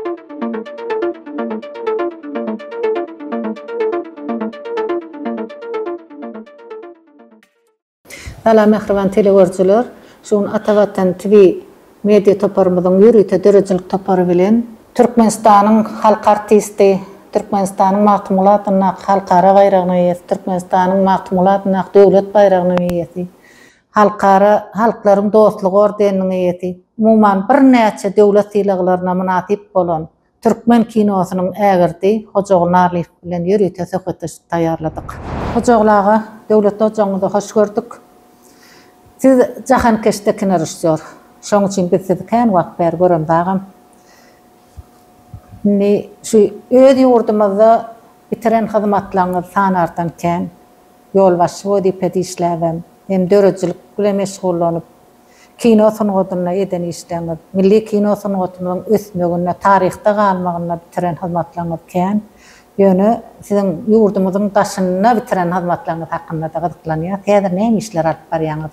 Salam mähriban telegörüjiler! Şu gün Ata Watan TV media toparymyzyň ýörite döredijilik topary bilen Türkmenistanyň halk artisti, Türkmenistanyň Magtymguly adyndaky halkara baýragynyň eýesi, Türkmenistanyň Magtymguly adyndaky döwlet baýragynyň eýesi, Halkara Halklaryň dostlugy ordeniniň eýesi, umuman birnäçe döwlet sylaglaryna mynasyp bolan Türkmen kinosynyň ägirdi Hojaguly Narlyýew bilen ýörite söhbetdeşlik taýýarladyk. Hojaguly aga, döwletli ojagyňyzda hoş gördük. Siz jahankeşde kinorežissýor. Şoň üçin biz sizi kän wagt bäri göremzagam. Indi şu öz ýurdumyzda bitiren hyzmatlaryňyz sanardan kän. Ýolbaşçy wezipede işläbem, hem döredijilik bilen meşgullanyp, Kino sungatynda eden işleriňiz, milli kino sungatymyzyň ösmeginde, taryhda galmagynda bitiren hyzmatlaryňyz kän. Ýöne siziň ýurdumyzyň daşynda bitiren hyzmatlaryňyz hakynda-da gyzyklanýas. Häzir näme işler alyp barýaňyz?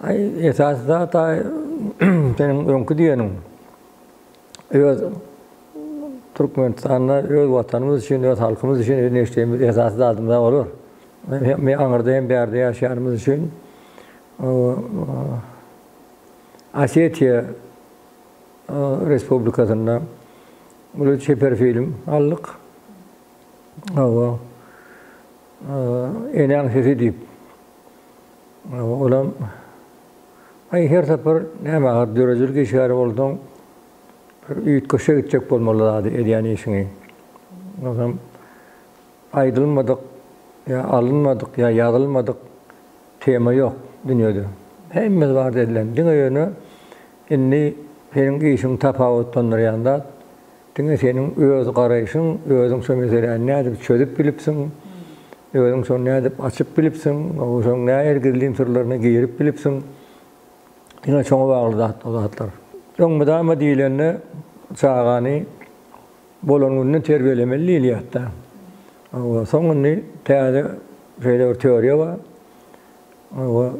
Aý, esasy zat-a seniň öňki diýeniň. Öz Türkmenistanda öz Watanymyz üçin, öz halkymyz üçin eden işlerimiz esasy zadymyz-a olar. Hem aňyrda hem bärde ýaşaýanymyz üçin Osetiýa Respublikasynda uly çeper film aldyk. Hawa. Enäň sesi diýip. Olam aý her sapar näme agyr döredijilik işgäri bolsaň bir üýtgeşik etjek bolmaly zady edýän işiňi. Onsoň Aýdylmadyk ýa alynmadyk ýa ýazylmadyk tema ýok dünýede. Hemmesi barada edilen. Diňe ýöne indi seniň işiňi tapawutlandyrýan zat diňe seniň öz garaýşyň, özüň şo meseläni nädip çözüp bilipsiň, özüň şony nädip açyp bilipsiň, şoň nähili gizlin syrlaryna girip bilipsiň. Diňe şoňa bagly zat o zatlar. Öň mydama diýlende çagany Bolan günden terbiýelemeli diýilýär-de. Hawa, soň indi täze şeýle bir teoriýa bar. Hawa,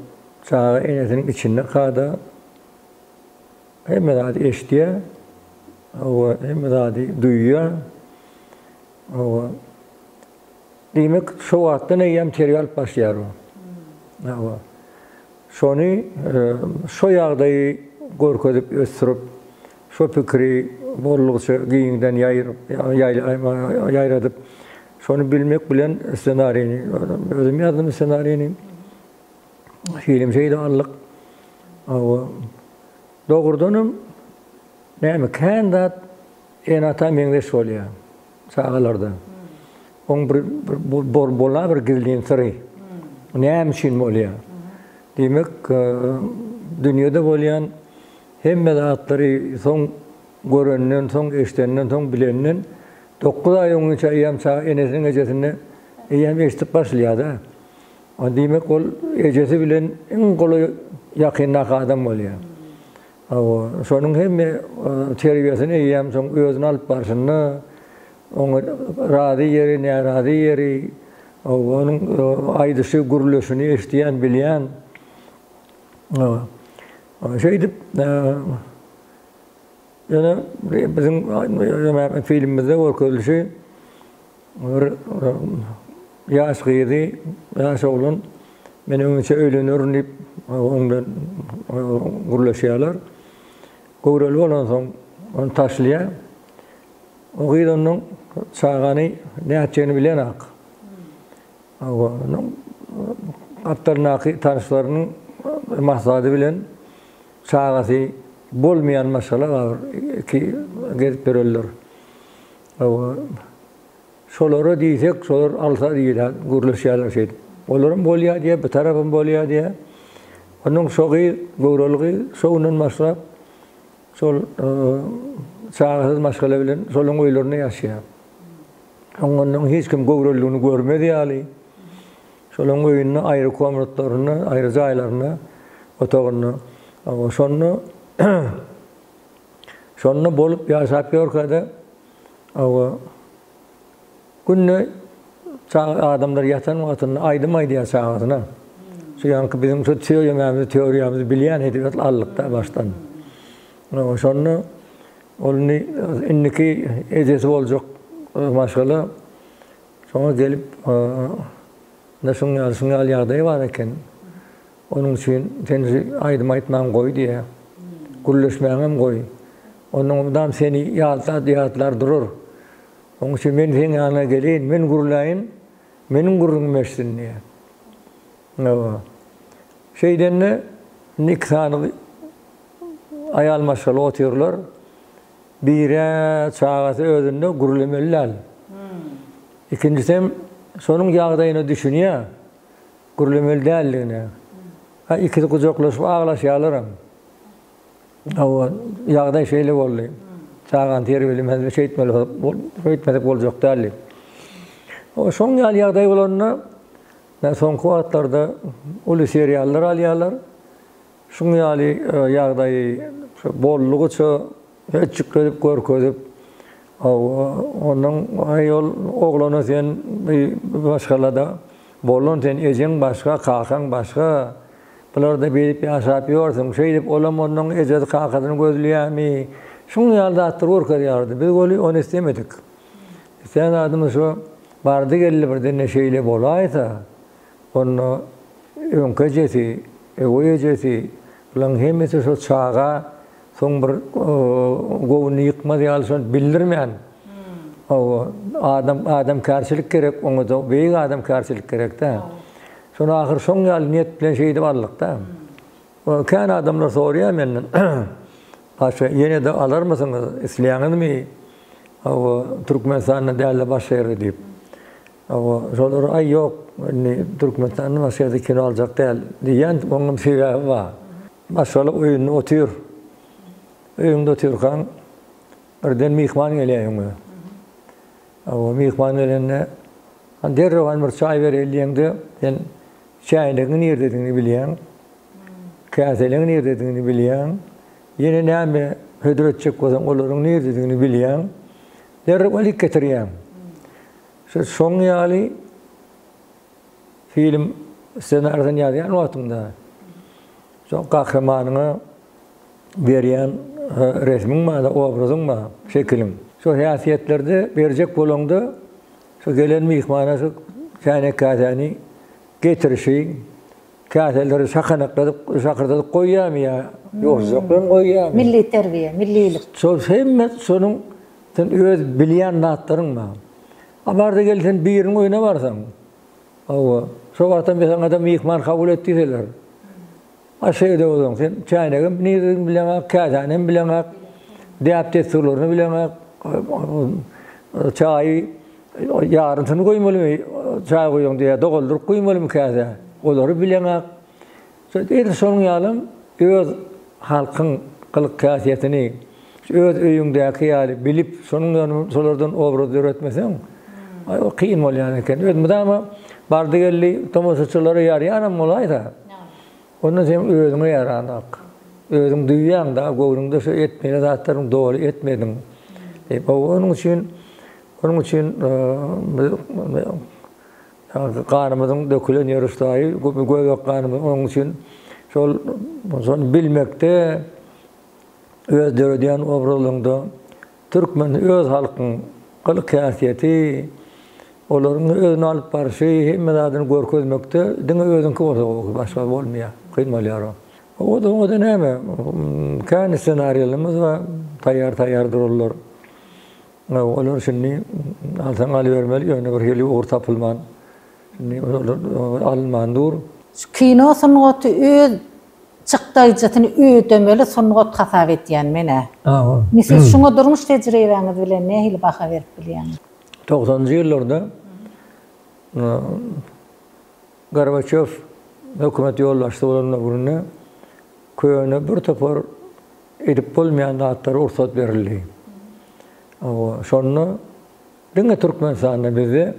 çaga enesiniň içinde kada hemme zady eşidýär. Hawa, hemme zady duýýar. Hawa. Diýmek, şo wagtdan eýýäm terbiýe alyp başlaýar o. Hawa. Şony, şo ýagdaýy görkezip ösdürip, şo pikiri boldugyça giňden ýaýradyp, şony bilmek bilen ssenarini, özüm ýazdym ssenarini, film şeýle aldyk. Hawa. Dogrudanam, näme, kän zat ene-ata meňzeş bolýar. Çagalarda. Oň bir bir bola bir gizlin syry. Näme üçin bolýar? Diýmek, dünýede bolýan hemme zatlary soň görenden soň, eşidenden soň, bilenden 9 aý öňünçä eýýäm çaga enesiniň ejesinde eýýäm eşidip başlaýar-da. Diýmek, ol ejesi bilen iň golaý ýakyndaky adam bolýar. Hawa, şonuň hemme terbiýesini eýýäm soň özüni alyp barşynda, oňa razy ýeri, närazy ýeri, hawa, onuň aýdyşy, gürleşini eşidýän, bilýän. Hawa. Şeýdip, ýöne biziň filmimizde görkezilişi Bir ýaş gyzy, ýaş oglan men öňinçä öýlenerin diýip, oň bilen gürleşýärler. Göwreli bolansoň ony taşlaýar. O gyz ondan çagany nätjegini bilenak. Onuň gapdalyndaky tanyşlarynyň maslahaty bilen çagasy bolmaýan maşgala bar, iki gezip ýörenler. Şolara diýsek, şolar alsa diýýär, gürleşýärler şeýdip. Olaram bolýar diýýär, bu tarapam bolýar diýýär. Onnoň şo gyz, göwreli gyz şo günden başlap şol çagasyz maşgala bilen şolaryň öýlerinde ýaşaýar. Ondan hiç kim göwreliligini görmez ýaly, şolaryň öýünde aýry komnatlarynda, aýry jaýlarynda, otagynda. Şonda Şonda bolup ýaşap ýörkä-de, hawa, günde çaga adamlar ýatan wagtynda aýdym aýdýar çagasyna. Şu ýaňky biziň şu teoriýamyzy, teoriýamyzy bilýän edip aldyk-da başdan. Hawa, şonda. Ol indi indiki ejesi boljak maşgala şoňa gelip, ine şuň ýaly, şuň ýaly ýagdaý bar eken. Onuň üçin sen şu aýdym aýtmaňy goý diýýär. Gürleşmäňem goý. Onnoň mydam seni ýatlap ýatlar durar. Onuň üçin men seň ýanyňa geleýin, men gürläýin, meniň gürrüňimi eşitsin diýýär. Hawa. Şeýdende indi iki sany aýal maşgala otyrlar. Biri çagasy özünde gürlemeli däl. Ikinjisem şonuň ýagdaýyna düşünýär. Gürlemeli däldigine. Ha ikisi gujaklaşyp aglaşýarlaram. Hawa, ýagdaý şeýle boldy. Çagany terbiýelemezde şeýtmeli, şeýtmesek boljak däl diýip. Şoň ýaly ýagdaý bolanda, soňky wagtlarda uly seriallar alýarlar. Şuň ýaly ýagdaýy boldugyça hötjükledip görkezip, ondan aý ol oglana sen maşgalada bolan sen ejeň başga, kakaň başga, bularda beýdip ýaşap ýörsüň, şeýdip olam ondan ejesi kakasyny gözleýärmi? Şuň ýaly zatlary görkezýärdi. Biz weli ony islemedik. Islän zadymyz şu bardy-geldi birden-de şeýle bolaýsa, Onda öňki ejesi, öweý ejesi, bularyň hemmesi şo çaga soň bir göwnüni ýykmaz ýaly şony bildirmän, hawa, adam adamkärçilik gerek oňa-da, beýik adamkärçilik gerek-dä. Şony ahyr şoň ýaly niýet bilen şeýdip aldyk-da. Kän adamlar soraýar menden, Paşa, ýene-de alarmysyňyz, isleýäňizmi? Hawa, Türkmenistanda däl-de başga ýerde diýip. Hawa, şolar aý ýok, indi Türkmenistanda başga ýerde kino aljak däl diýýän, onuň sebäbi bar. Maşgala öýünde otyr. Öýüňde otyrkaň birden myhman gelýär öýüňe. Hawa, myhman gelende derrew hany bir çaý bereýli diýeňde, sen çäýnegiň nirdedigini bilýäň, käseleň nirdedigini bilýäň, ýene näme hödür etjek bolsaň olaryň nirdedigini bilýäň, derrew alyp getirýäň. Şu şoň ýaly film ssenarisini ýazýan wagtyňda şo gahrymanyňa berýän resmiň bar, obrazyň bar, şekiliň. Şo häsiýetlerde berjek bolaňda şo gelen myhmana şu känek-käsäni getirişi, käseleri şakanakladyp, şakyrdadyp goýýarmy ýa ýogsuzlyk bilen goýýarmy? Milli terbiýe, millilik. Şol hemme şonuň Sen öz bilýän zatlaryň bar. A barda gel sen biriniň öýüne barsaň. Hawa, şo wagtam bir saňa-da myhman kabul et diýseler. A şeýle bolsaň sen çäýnegem nirdigini bileňok, käsänem bileňok, däp-dessurlaryny bileňok. Çaýy ýarymsyny goýmalymy, çaý goýaňda ýa dolduryp goýmalymy käsä, olary bileňok. Edil şonuň ýalam öz halkyň gylyk-häsiýetini öz öýüňdäki ýaly bilip, şonuň ýaly şolardan obraz döretmeseň, aý o kyn bolýan eken. Öz mydama bardy-geldi tomaşaçylara ýaraýanam bolaýsa, onda seň özüňe ýaranok. Özüň duýýaň-da, göwnüňde şu etmeli zatlaryňy doly etmediň. Diýip, onuň üçin, onuň üçin Ganymyzyň dökülen ýeri ştaýy, göbek ganymyz, onuň üçin şol şony bilmekde öz döredýän obrazlaryňda türkmen öz halkyň gylyk-häsiýeti, olaryň özüni alyp barşy, hemme zadyny görkezmekde diňe özüňki bolsa gowy, başga bolmaýar, kyn bolýar o. O-da oňa-da näme, kän ssenariýalarymyz bar, taýýar-taýýar durarlar. Olar şindi alsaň alybermeli, ýöne bir hili ugur tapylman, şindi olar alynman dur. Şu kino sungaty öz çykdaýjysyny ödemeli sungat hasap edýän men-ä. Indi siz şuňa durmuş tejribäňiz bilen nähili baha berip bilýäňiz? Togsanynjy ýyllarda Gorbaçýow hökümet ýolbaşçysy bolan döwründe köne bir topar edip bolmaýan zatlara rugsat berildi. Şonda diňe Türkmenistanda bizde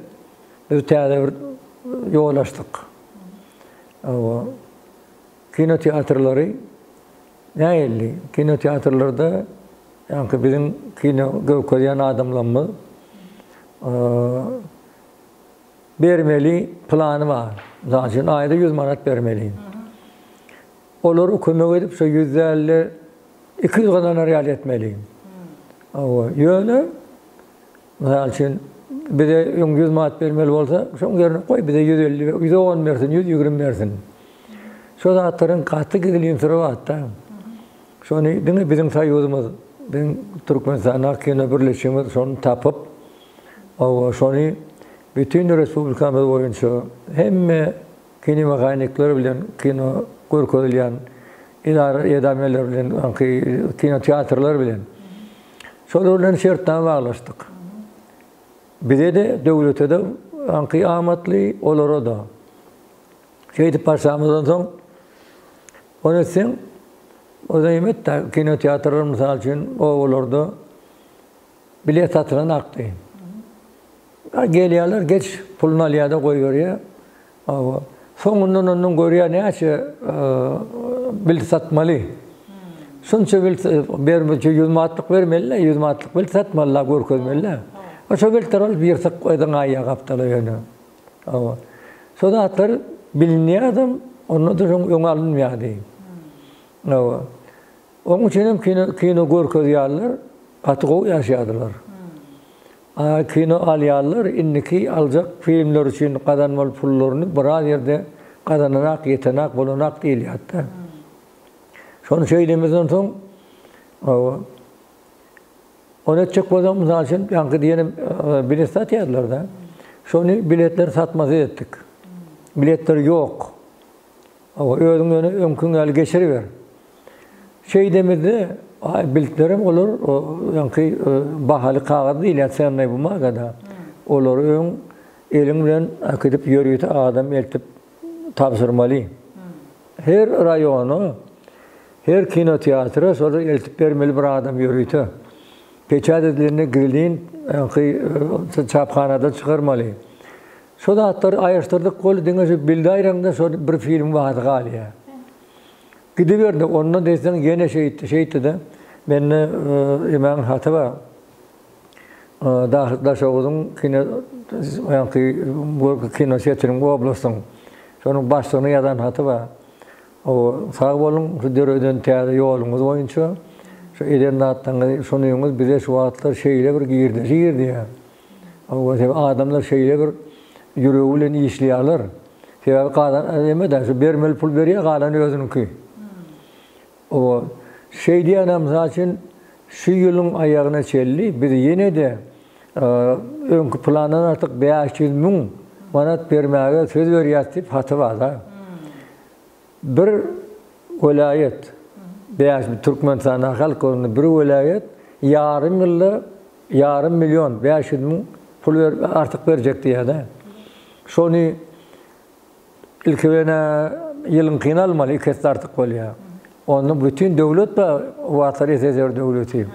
biz täze bir ýol açdyk. Kino teatrlary nähili? Kino teatrlarda ýaňky biziň kino görkezýän adamlarymyz bermeli plany bar. Mysal üçin aýda 100 manat bermeli. Olar kömek edip şo ýüz dälde 200 gazanar ýaly etmeli. Hawa, ýöne, mysal üçin, bize öň 100 manat bermeli bolsa, şoň ýerine goý bize 150, 110 bersin, 120 bersin. Şo zatlaryň gaty gizlin syry bar-da. Şony diňe biziň soýuzymyz, biziň Türkmenistanda kino birleşigimiz şony tapyp, hawa, şony bütin respublikamyz boýunça hemme kinemehanikler bilen kino görkezilýän edara edameler bilen, kinoteatrlar bilen şolar bilen şertnama baglaşdyk. Bize-de, döwlete-de aňky amatly, olara-da. Şeýdip başlamyzdan soň, ony etseň, o-da emet-dä, kinoteatrlar, mysal üçin, obalarda bilet satylan akdy. Gelýärler, geç puluny alýar-da goýberýär. Hawa. Soňundan ondan görýär näçe bilet satmaly. Şunça bilet bermeli, 100 manatlyk bermeli-de, 100 manatlyk bilet satmaly-da, görkezmeli-de. Şo biletleri alyp ýyrtyk zyňaýýar gapdala ýöne. Hawa. Şo zatlar bilinýärdem, onda-da şoň öňi alynmaýardy. Hawa. Oň üçin hem kino, kino görkezýärler, gaty gowy ýaşaýardylar. A kino alýarlar, indiki aljak filmler üçin gazanmaly pullaryny biraz ýerde gazananak, ýetenak, bolanak diýilýärdi. Şony şeýdemizden soň, hawa, Ony etjek bolsaň, mysal üçin, ýaňky diýenim bilet satýardylar-da. Şony biletleri satmasyz etdik. Biletler ýok. Hawa, özüň ýöne öňküň ýaly geçiriber. Şeýdemizde, biletlerem olar ýaňky bahaly kagyz diýilýär, sennaý bumagada. Olary öň eliň bilen äkidip ýörite adam eltip tabşyrmaly. Her raýona, her kinoteatra şolary eltip bermeli bir adam ýörite. Peçat edilende gizlin ýaňky çaphanadan çykarmaly. Şo zatlary aýyşdyrdyk weli diňe şu bildi aýraňda şo bir filmiň bahasy galýar. Gidiberdi, ondan deýseň ýene şeýtdi, şeýtdi-de. Mende emäň haty bar. Daşoguzyň kino ýaňky kino setiniň oblastyň şonuň başlygyna ýazan haty bar. O sag boluň şu döreden täze ýoluňyz boýunça şu eden zatlaryňyz şunyňyz bize şu wagtlar şeýle bir girdeji girdi. O sebäbi adamlar şeýle bir ýüregi bilen işleýärler. Sebäbi galan eme-de şu bermeli pul berýär galany özüniňki. Oba, şeýdýänem, mysal üçin, şu ýylyň aýagyna çenli biz ýene-de öňki plandan artyk 500 müň manat bermäge söz berýäs diýip haty bar-da. Bir welaýat, bäş, Türkmenistanda halk bolanda bir welaýat ýarym ýylda ýarym million, 500 müň pul artyk berjek diýýär-de. Şony Ilki bilen-ä ýylyňkyny almaly, iki esse artyk bolýar. Onda bütin döwlet bar, o wagtlar SSR döwleti.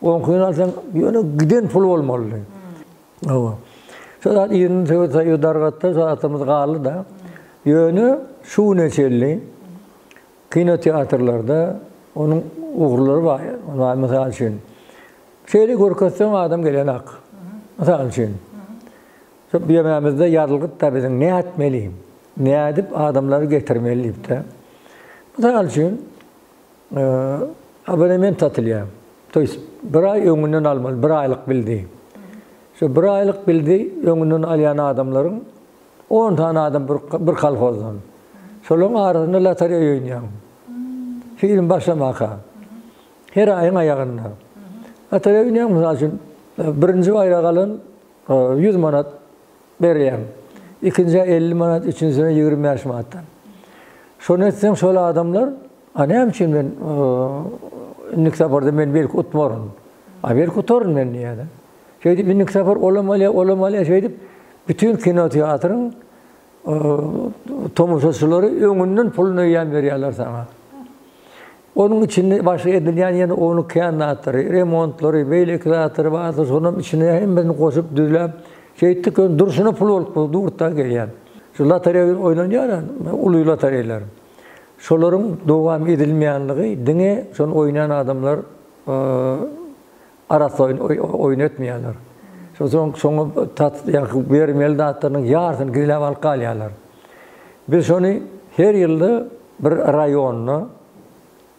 Oňkyny alsaň, ýöne giden pul bolmalydy. Hawa. Şo zat yzyny Sowet Soýuzy dargatdy, şo zatlarymyz galdy-da. Ýöne şu güne çenli kinoteatrlarda onuň ugurlary bar. Mysal üçin, şeýle görkezseň adam gelenak. Mysal üçin. Şu ýemämizde ýazylgyt-da biziň nätmeli, nädip adamlary getirmeli diýip-de. Mysal üçin, abonement satylýar. To ýest, bir aý öňünden almaly, bir aýlyk bildi. Şu bir aýlyk bildi öňünden alýan adamlaryň on sany adam bir, bir kolhozdan. Şolaryň arasynda lotereýa oýnaýaň. Film başlamaka. Her aýyň aýagynda. Lotereýa oýnaýaň, mysal üçin, birinji baýragy alan 100 manat berýäň. Ikinjä 50 manat, üçünjisine 25 manatdan. Şony etseň şol adamlar, a näme üçin men indiki saparda men belki utmaryn. A belki utaryn men diýýär. Şeýdip indiki sapar olam alýar, olam alýar, şeýdip bütin kinoteatryň tomaşaçylary öňünden puluny öýän berýärler saňa. Onuň içinde başga edilýän ýene ownuk kän zatlary, remontlary, beýleki zatlary barsa şonam içine hemmesini goşup düzläp şeýtdik ýöne durşuna pul bolup durda gelýär. Şu lotereýa oýnanýar uly lotereýler. Şolaryň dowam edilmeýänligi diňe şony oýnaýan adamlar arassa oýun oýun etmeýärler. Şoň şoňa tat ýa bermeli zatlarynyň ýarsyny gizläp alyp galýarlar. Biz şony her ýylda bir raýonda,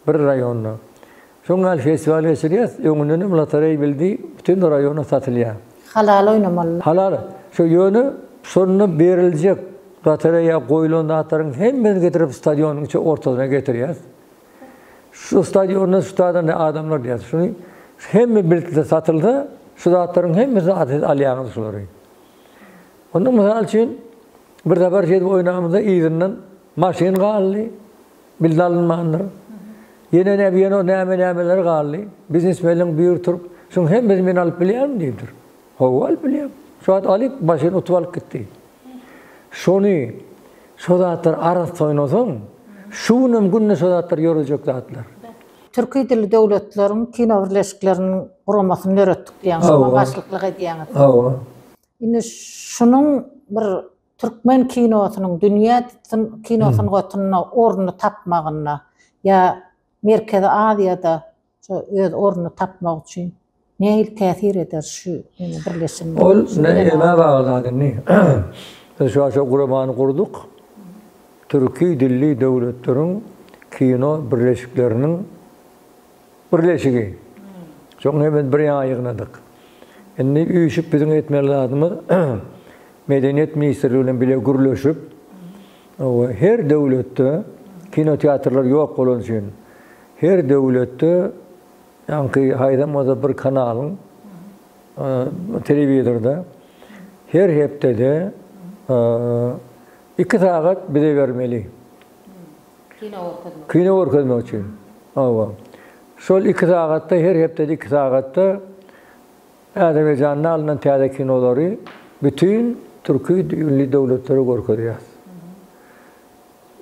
bir raýonda. Şoň ýaly festiwal geçirýäs, öňünden hem lotoreý bildi bütin raýona satylýar. Halal oýnamaly. Halal. Şo ýöne şonda beriljek lotoreýa goýlan zatlaryň hemmesini getirip stadionyň içi ortasyna getirýäs. Şu stadionda şu taýdan adamlar diýýäs. Şuny hemme biletler satylsa, şu zatlaryň hemmesini siz alýaňyz şulary. Onda mysal üçin bir sapar şeýdip oýnamyzda yzyndan maşyn galdy. Bildi alynmandyr. Ýene näme, ýene näme-nämeler galdy. Biznesmenleň biri turup, şuň hemmesini men alyp bilýärin diýipdir. Hawa, alyp bilýän. Şu wagt alyp, maşyny utup alyp gitdi. Şony, şo zatlary arassa oýnasaň, şu günem günde şo zatlar ýörejek zatlar. Türki dilli döwletleriň kino birleşikleriniň guramasyny döretdik diýýäňiz, şoňa başlyklyk edýäňiz. Hawa. Indi şunuň bir türkmen kinosynyň dünýä kino sungatynda ornuny tapmagynda ýa Merkezi Aziýada şu öz ornuny tapmak üçin nähili täsir eder şu ýene birleşigiň? Ol nämä bagly zat indi. Biz şu wagt şo guramany gurduk. Türki dilli döwletleriň kino birleşikleriniň Birleşigi. Şoň hemmesini bir ýaňa ýygnadyk. Indi üýşüp biziň etmeli zadymyz Medeniýet ministrligi bilen bile gürleşip, her döwletde kinoteatrlar ýok bolany üçin, her döwletde ýaňky haýsam bolsa bir kanalyň telewizorda her hepdede iki sagat bize bermeli. Kino görkezmek. Kino görkezmek üçin. Hawa. Şol iki sagatda, her hepdede iki sagatda Azerbaýjanda alnan täze kinolary bütin türki dilli döwletlere görkezýäris.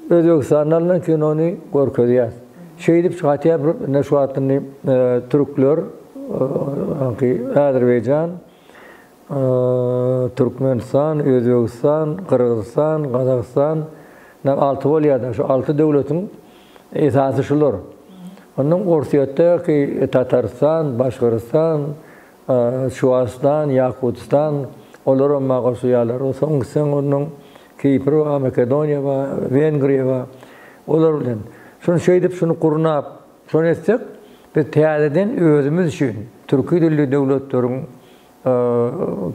Özbegistanda alnan kinony görkezýäris. Şeýdip hatýa bir ine şu wagt indi türkler, Azerbaýjan, Türkmenistan, Özbegistan, Gyrgyzystan, Gazagystan, alty bolýar-da, şu alty döwletiň esasy şular. Ondan Orsýetdäki Tatarystan, Başgyrystan, Çuwaşstan, Ýakutystan, olaram maňa goşulýarlar. Soň gitseň ondan Kipr bar, Makedoniýa bar, Wengriýa bar. Olar bilen. Şuny şeýdip, şuny gurnap, şony etsek, biz täzeden özümiz üçin türki dilli döwletleriň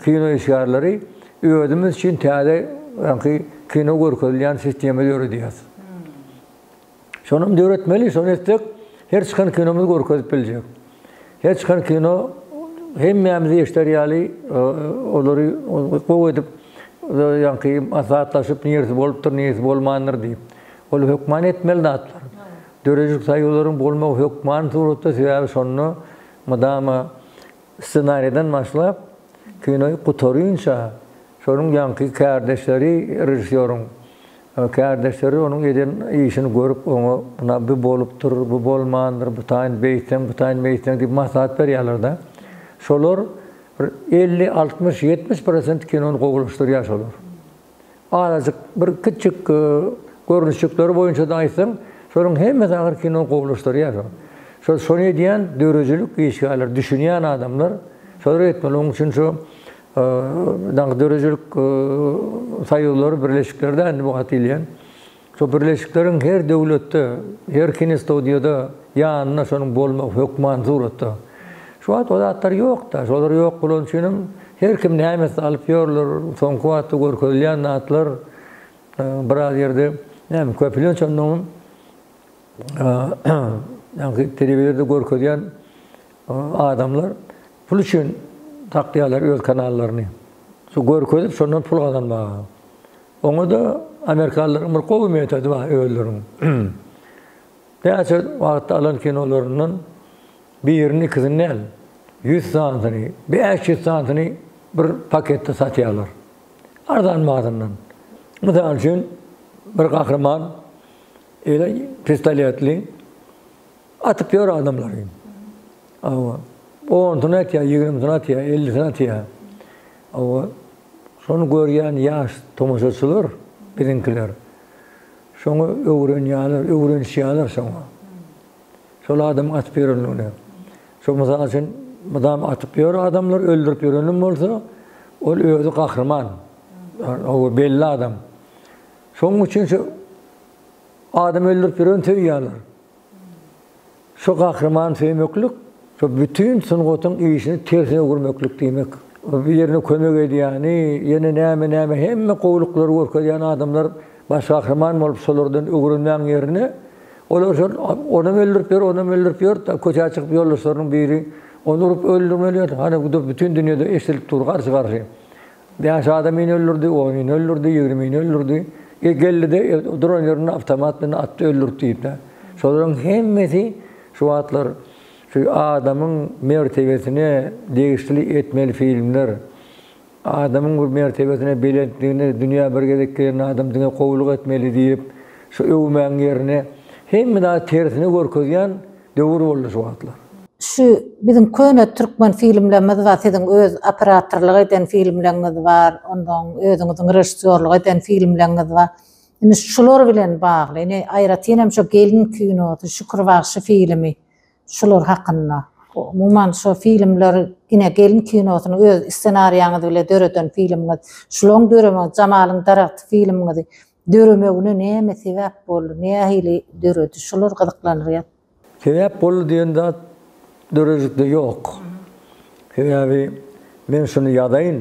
Kino işgärleri özümiz üçin täze ýaňky kino görkezilýän sistema döredýäs. Şonam döretmeli, şony etsek her çykan kinomyzy görkezip biljek. Her çykan kino hemmämizi eşder ýaly olary gowy edip ýaňky maslahatlaşyp niresi bolupdyr, niresi bolmandyr diýip. Ol hökman etmeli zatlar. Döredijilik soýuzlaryň bolmagy hökman suratda sebäbi şonda mydama Ssenariýadan başlap, kinoýy gutarynça şonuň ýaňky kärdeşleri, režissýoryň kärdeşleri onuň eden işini görüp, oňa muna bu bolupdyr, bu bolmandyr, bu taýyn beýtseň, bu taýyn beýtseň diýip maslahat berýärler-de. Şolar bir 50, 60, 70 prosent kinony gowulaşdyrýar şolar. Azajyk bir kiçjik görnüşjikleri boýunça-da aýtsaň, şolaryň hemmesi agyr kinony gowulaşdyrýar şol. Şol şony edýän döredijilik işgärleri, düşünýän adamlar şolar etmeli. Onuň üçin şu döredijilik soýuzlary, birleşikleri däl indi bu hat diýilýän. Şo birleşikleriň her döwletde, her kinostudiýada ýanynda şonuň bolmagy hökman suratda. Şu wagt o zatlar ýok-da. Şolar ýok bolany üçinem her kim näme etse alyp ýörler. Soňky wagtda görkezilýän zatlar biraz ýerde näme köplenç onnoňam ýaňky telewizorda görkezýän adamlar pul üçin saklaýarlar öz kanallaryny. Şu görkezip şondan pul gazanmaga. Oňa-da amerikanlaryň bir gowy metody bar özleriniň. Näçe wagtda alan kinolaryndan birini, ikisini däl, ýüz sanysyny, 500 sanysyny bir paketde satýarlar. Arzan bahasyndan. Mysal üçin, bir gahryman ele pistoletli atyp ýör adamlary. Hawa. Onsuny atýar, ýigrimisini atýar, ellisini atýar. Hawa. Şony görýän ýaş tomaşaçylar, biziňkiler, şoňa öwrenýärler, öwrenişýärler şoňa. Şol adamyň atyp ýörenligine. Şo mysal üçin, mydam atyp ýör adamlar, öldürip ýörenem bolsa, ol özi gahryman. Hawa, belli adam. Şonuň üçin şu adam öldürip ýöreni söýýärler. Şo gahrymany söýmeklik, şo bütin sungatyň işini tersine öwürmeklik diýmek. Birine kömek edýäni, ýene näme-näme hemme gowulyklary görkezýän adamlar baş gahryman bolup şolardan öwrenmäň ýerine, olar şol onam öldürip ýör, onam öldürip ýör, köçä çykyp ýoldaşlarynyň biri ony urup öldürmeli ýör. Hany bu-da bütin dünýede eşidilip dur garşy-garşy. Bäş adamyny öldürdi, onyny öldürdi, ýigrimini öldürdi. E, geldi-de, duran ýerinde awtomat bilen atdy, öldürdi diýip-de. Şolaryň hemmesi şu wagtlar şu adamyň mertebesine degişli etmeli filmler. Adamyň bir mertebesine, belentligine, dünýä bir gezek gelen adam diňe gowulyk etmeli diýip, şu öwmäň ýerine hemme zady tersine görkezýän döwür boldy şu wagtlar. Şu biziň köne türkmen filmlerimiz bar, siziň öz operatorlyk eden filmleriňiz bar, ondan özüňiziň režissýorlyk eden filmleriňiz bar. Indi şular bilen bagly, ine aýratyn hem şu Gelin kinosy, Şükür bagşy filmi şular hakynda. Umuman şu filmler ine Gelin kinosyny öz ssenariýaňyz bile döreden filmiňiz, şularyň döremegi, Jamalyň daragty filmiňizi döremegine näme sebäp boldy, nähili döredi, şular gyzyklandyrýar. Sebäp boldy diýen zat döredijilikde ýok. Sebäbi men şuny ýazaýyn,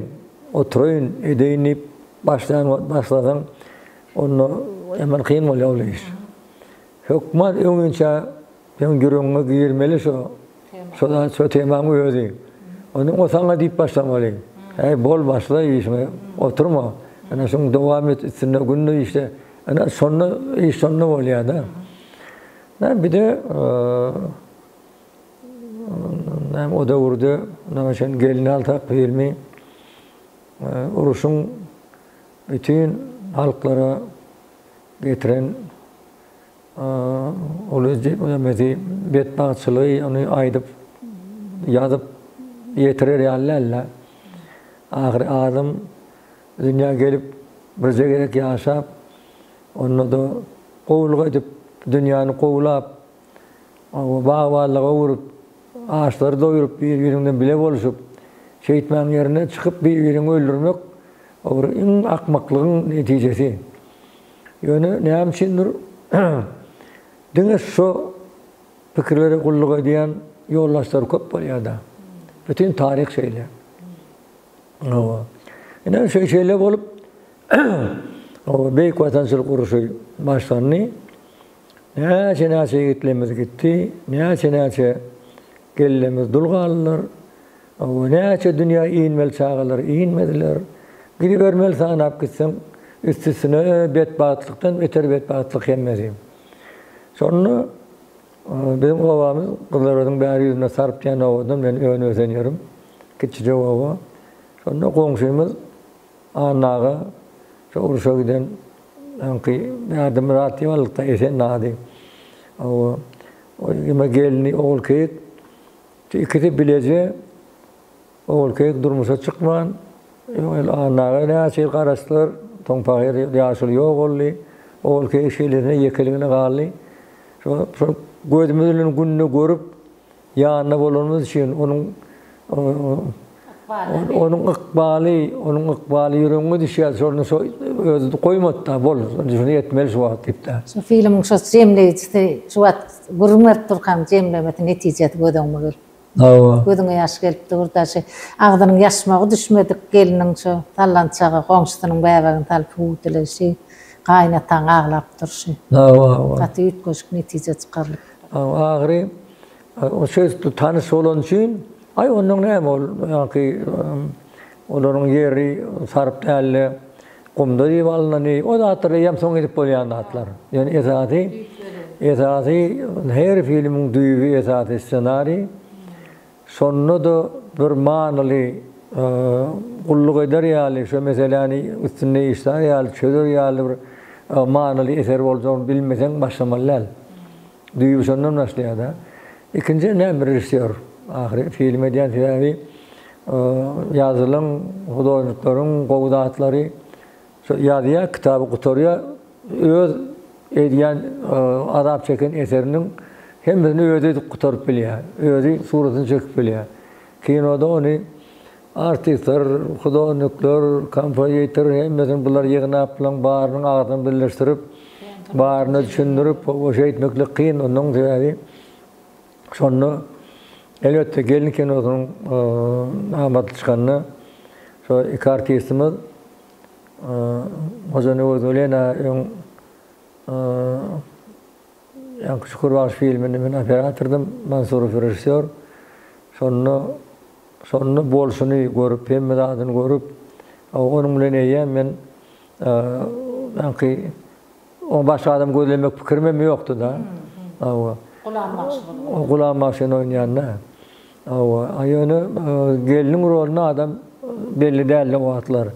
oturaýyn, edeýin diýip başlaýan başlasaň, onda hemen kyn bolýar ol iş. Hökman öňinçä seň ýüregiňe girmeli şo, şo zat, şo temaň özi. Onda o saňa diýip başlamaly. Äý bol başla işiňe, oturma. Ene şuň dowam et üstünde günde işle. Ene şonda iş şonda bolýar-da. Näme bir-de näme o döwürde näme üçin gelin alsak filmi uruşyň bütin halklara getiren uly nämesi betbagtçylygy ony aýdyp ýazyp ýetirer ýaly däldi. Ahyry adam dünýä gelip birje gezek ýaşap Onda-da gowulyk edip, dünýäni gowulap, bag-baglyga öwrüp, açlary doýuryp, bir-biriňden bile bolşup, şeýtmäň ýerine çykyp bir-biriňi öldürmek o bir iň akmaklygyň netijesi. Ýöne näme üçindir diňe şo pikirlere gulluk edýän ýoldaşlar köp bolýar-da. Bütin taryh şeýle. Hawa. Ine şeýle bolup Beýik Watançylyk urşy başlandy. Näçe-näçe ýigitlerimiz gitdi, näçe-näçe gelinlerimiz dul galdylar. Näçe dünýä inmeli çagalar inmediler. Gidibermeli sanap gitseň, üst-üstüne betbagtlykdan beter betbagtlyk hemmesi. Şonda Biziň obamyz Gyzylarbadyň bäri ýüzünde Sarp diýen obadan men önüp-ösen ýerim. Kiçijek oba. Şonda goňşymyz Anna aga şo urşa giden öňki Berdimyrat diýip aldyk-da, Esen ady. Oba. O ýeme gelni Ogulkeýik. Şu ikisi bileje Ogulkeýik durmuşa çykman, ýok Anna aga näçe ýyl garaşdylar, soň pahyr ýaşuly ýok boldy. Ogulkeýik şeýlesine ýekeligine galdy. Şo şol gözümiz bilen günde görüp, ýanynda bolanymyz üçin onuň onuň ykbaly, onuň ykbaly ýüregiňe düşýär. Şony şo özi goýmady-da, bol, şuny etmeli şu wagt diýip-de. Şu filmiň şo jemleýjisi, şu wagt gürrüň berip durkaň jemlemesi, netijesi göz öňüme gelip. Hawa. Gözüňe ýaş gelip dur-da, şu agzynyň ýaşmagy düşmedik gelniň şu sallançaga goňşusynyň bäbegini salyp hüwdüleýşi, gaýynataň aglap durşy. Hawa, hawa. Gaty üýtgeşik netije çykarylypdyr. Hawa, ahyry o şeýdip tanyş bolany üçin, aý onnoň näme ol ýaňky olaryň ýeri saryp däldi, gumda diýip alnany, o zatlar eýýäm soň edip bolýan zatlar. Ýöne esasy, esasy her filmiň düýbi esasy ssenariý. Şonda-da bir manyly gulluk eder ýaly, şo meseläni üstünde işlär ýaly, çözer ýaly bir manyly eser boljagyny bilmeseň başlamaly däl. Düýbi şondan başlaýar-da. Ikinji näme režissýor ahyry film edýän sebäbi ýazylan hudožnikleriň gowy zatlary şo ýazýar, kitaby gutarýar, öz edýän azap çeken eseriniň hemmesini özi edip gutaryp bilýär, özi suratyny çekip bilýär. Kinoda ony artistler, hudožnikler, kompozitor hemmesini bular ýygnap, bularyň barynyň agzyny birleşdirip, baryna düşündirip, şeýtmeklik kyn, onuň sebäbi. Şonda elbetde gelin kinosynyň amatly çykanda şo iki artistimiz Hoja Nöwezgulyna öň ýaňky Şükür bagşy filminde men operatordym, Mansurow režissýor. Şonda şonda bolşuny görüp, hemme zadyny görüp, onuň bilen eýýäm men ýaňky Oň başga adam gözlemek pikirimem ýokdy-da. Hawa. Gulam bagşy bolup. Gulam bagşyny oýnaýanda. Hawa. A ýöne gelniň roluny adam belli däldi o wagtlar.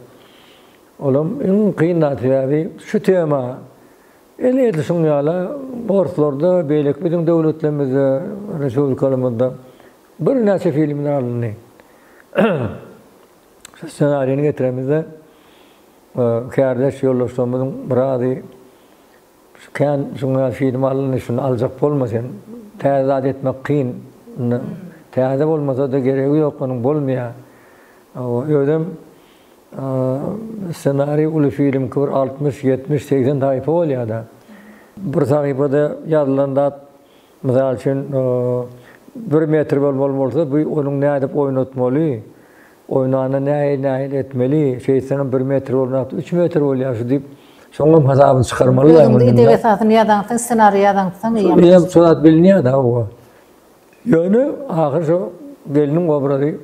Olam iň kyn zat sebäbi şu tema el edil şuň ýaly orslarda, beýleki biziň döwletlerimizde, respublikalarymyzda birnäçe filmler alyndy. Şu ssenarini getiremizde kärdeş ýoldaşlarymyzyň birazy şu kän şuňa ýaly film alyndy, şuny aljak bolma sen. Täze zat etmek kyn. Täze bolmasa-da geregi ýok, onuň bolmaýar. Özem ssenariý uly filmki bir 60, 70, 80 sahypa bolýar-da. Bir sahypada ýazylan zat Mysal üçin, bir metr bolmaly bolsa, bu onuň nädip oýnatmaly, oýnanda nähili-nähili etmeli, şeýtseňem bir metr bolmakda üç metr bolýar şu diýip, şoňam hasabyny çykarmaly. Özüň ideg esasyny ýazaňsoň, ssenariý ýazaňsoň eýýäm. Eýýäm şo zat bilinýär-de, hawa. Ýöne ahyr şo gelniň obrazy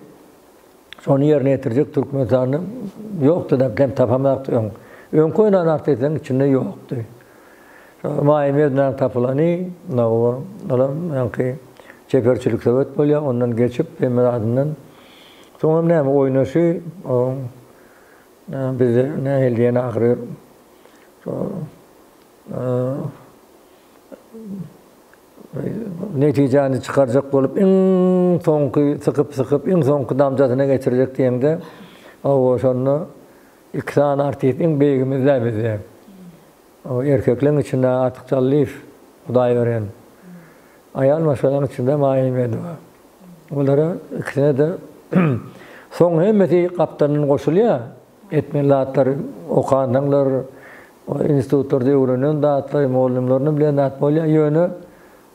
şony ýerine ýetirjek Türkmenistanda ýokdy-da, bizem tapamzakdy öň. Öňki oýnan artistleriň içinde ýokdy. Maýa Meznäň tapylany, olam ýaňky çeperçilik söwet bolýar, ondan geçip hemme zadyndan. Soňam näme oýnaşy, oň bizde nähili diýen ahyry şo netijäni çykarjak bolup iň soňky sykyp-sykyp iň soňky damjasyna geçirjek diýeňde, hawa şonda iki sany artist iň beýigimiz-dä bizde. Erkekleň içinde Artyk Jallyýew, Hudaýberen. Aýal maşgalaň içinde Maýa Imedowa. Olara ikisine-de soň hemmesi gapdalyndan goşulýar. Etmeli zatlary okansoňlar, institutlarda öwrenen zatlary, mugallymlaryny bilen zat bolýar. Ýöne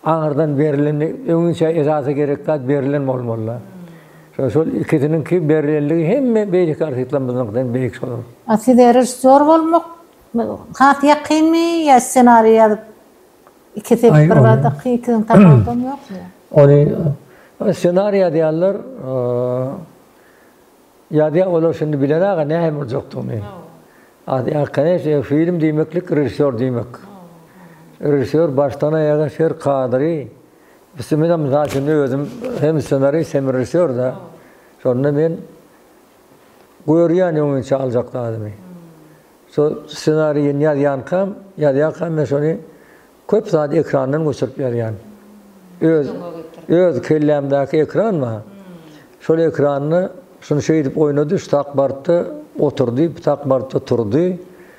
aňyrdan berlen, öňinçä esasy gerek zat berlen bolmaly. Şol ikisiniňki berlenligi hemme beýleki artistlerimiziňkiden beýik şolar. A size režissýor bolmak Has ýakynmy ýa ssenariý ýazyp ikisi bir bada ikisiniň tapawudam ýokmy? Ony ssenariý ýazýanlar ýazýar olar şindi bilenaga nähili boljakdygyny. A koneçne film diýmeklik režissýor diýmek. Režissýor başdan aýaga her kadry menem mysal üçin özüm hem ssenarist hem režissýor-da. Şonda men görýän öňinçä aljak zadymy. Şo ssenariýini ýazýankam, ýazýarkam men şony köp zady ekrandan göçürip ýazýan. Öz öz kellämdäki ekran bar. Şol ekranda şuny şeýdip oýnady, şu tak bartda oturdy, bu tak bartda turdy.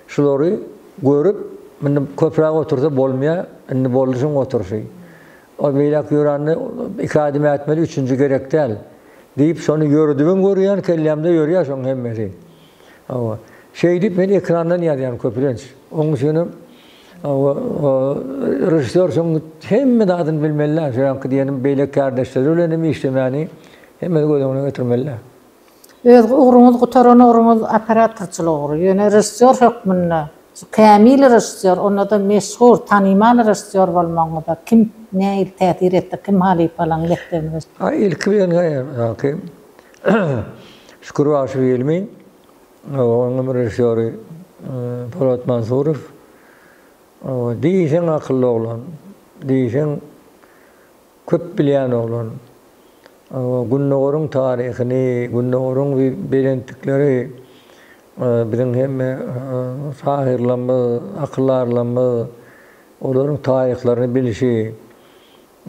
Şulary görüp, indi köpräk otursa bolmaýar, indi boldy şuň oturyşy. Ol beýläk ýörände iki ädim ätmeli, üçünji gerek däl diýip, şony ýöredibem görýän, kellämde ýörýär şoň hemmesi. Hawa. Şeýdip men ekrandan ýazýan köplenç. Onuň üçinem hawa, režissýor şoň hemme zadyny bilmeli-dä. Şu ýaňky diýenim beýleki kärdeşleri bilen hem işlemäni hemmesi göz öňüne getirmeli-dä. Öz ugruňyz gutaran ugruňyz operatorçylyk ugry. Ýöne režissýor hökmünde şu kämil režissýor, onda-da meşhur, tanymal režissýor bolmagyňyza kim nähili täsir etdi, kim halypalaryň mekdebini geçdi? A ilki bilen ýaňky Şükür bagşy filmi, onuň režissýory Polat Mansurow. Diýseň akylly oglan, diýseň köp bilýän oglan. Gündogaryň taryhyny, Gündogaryň belentlikleri biziň hemme şahyrlarymyz, akyldarlarymyz olaryň taryhlaryny bilişi,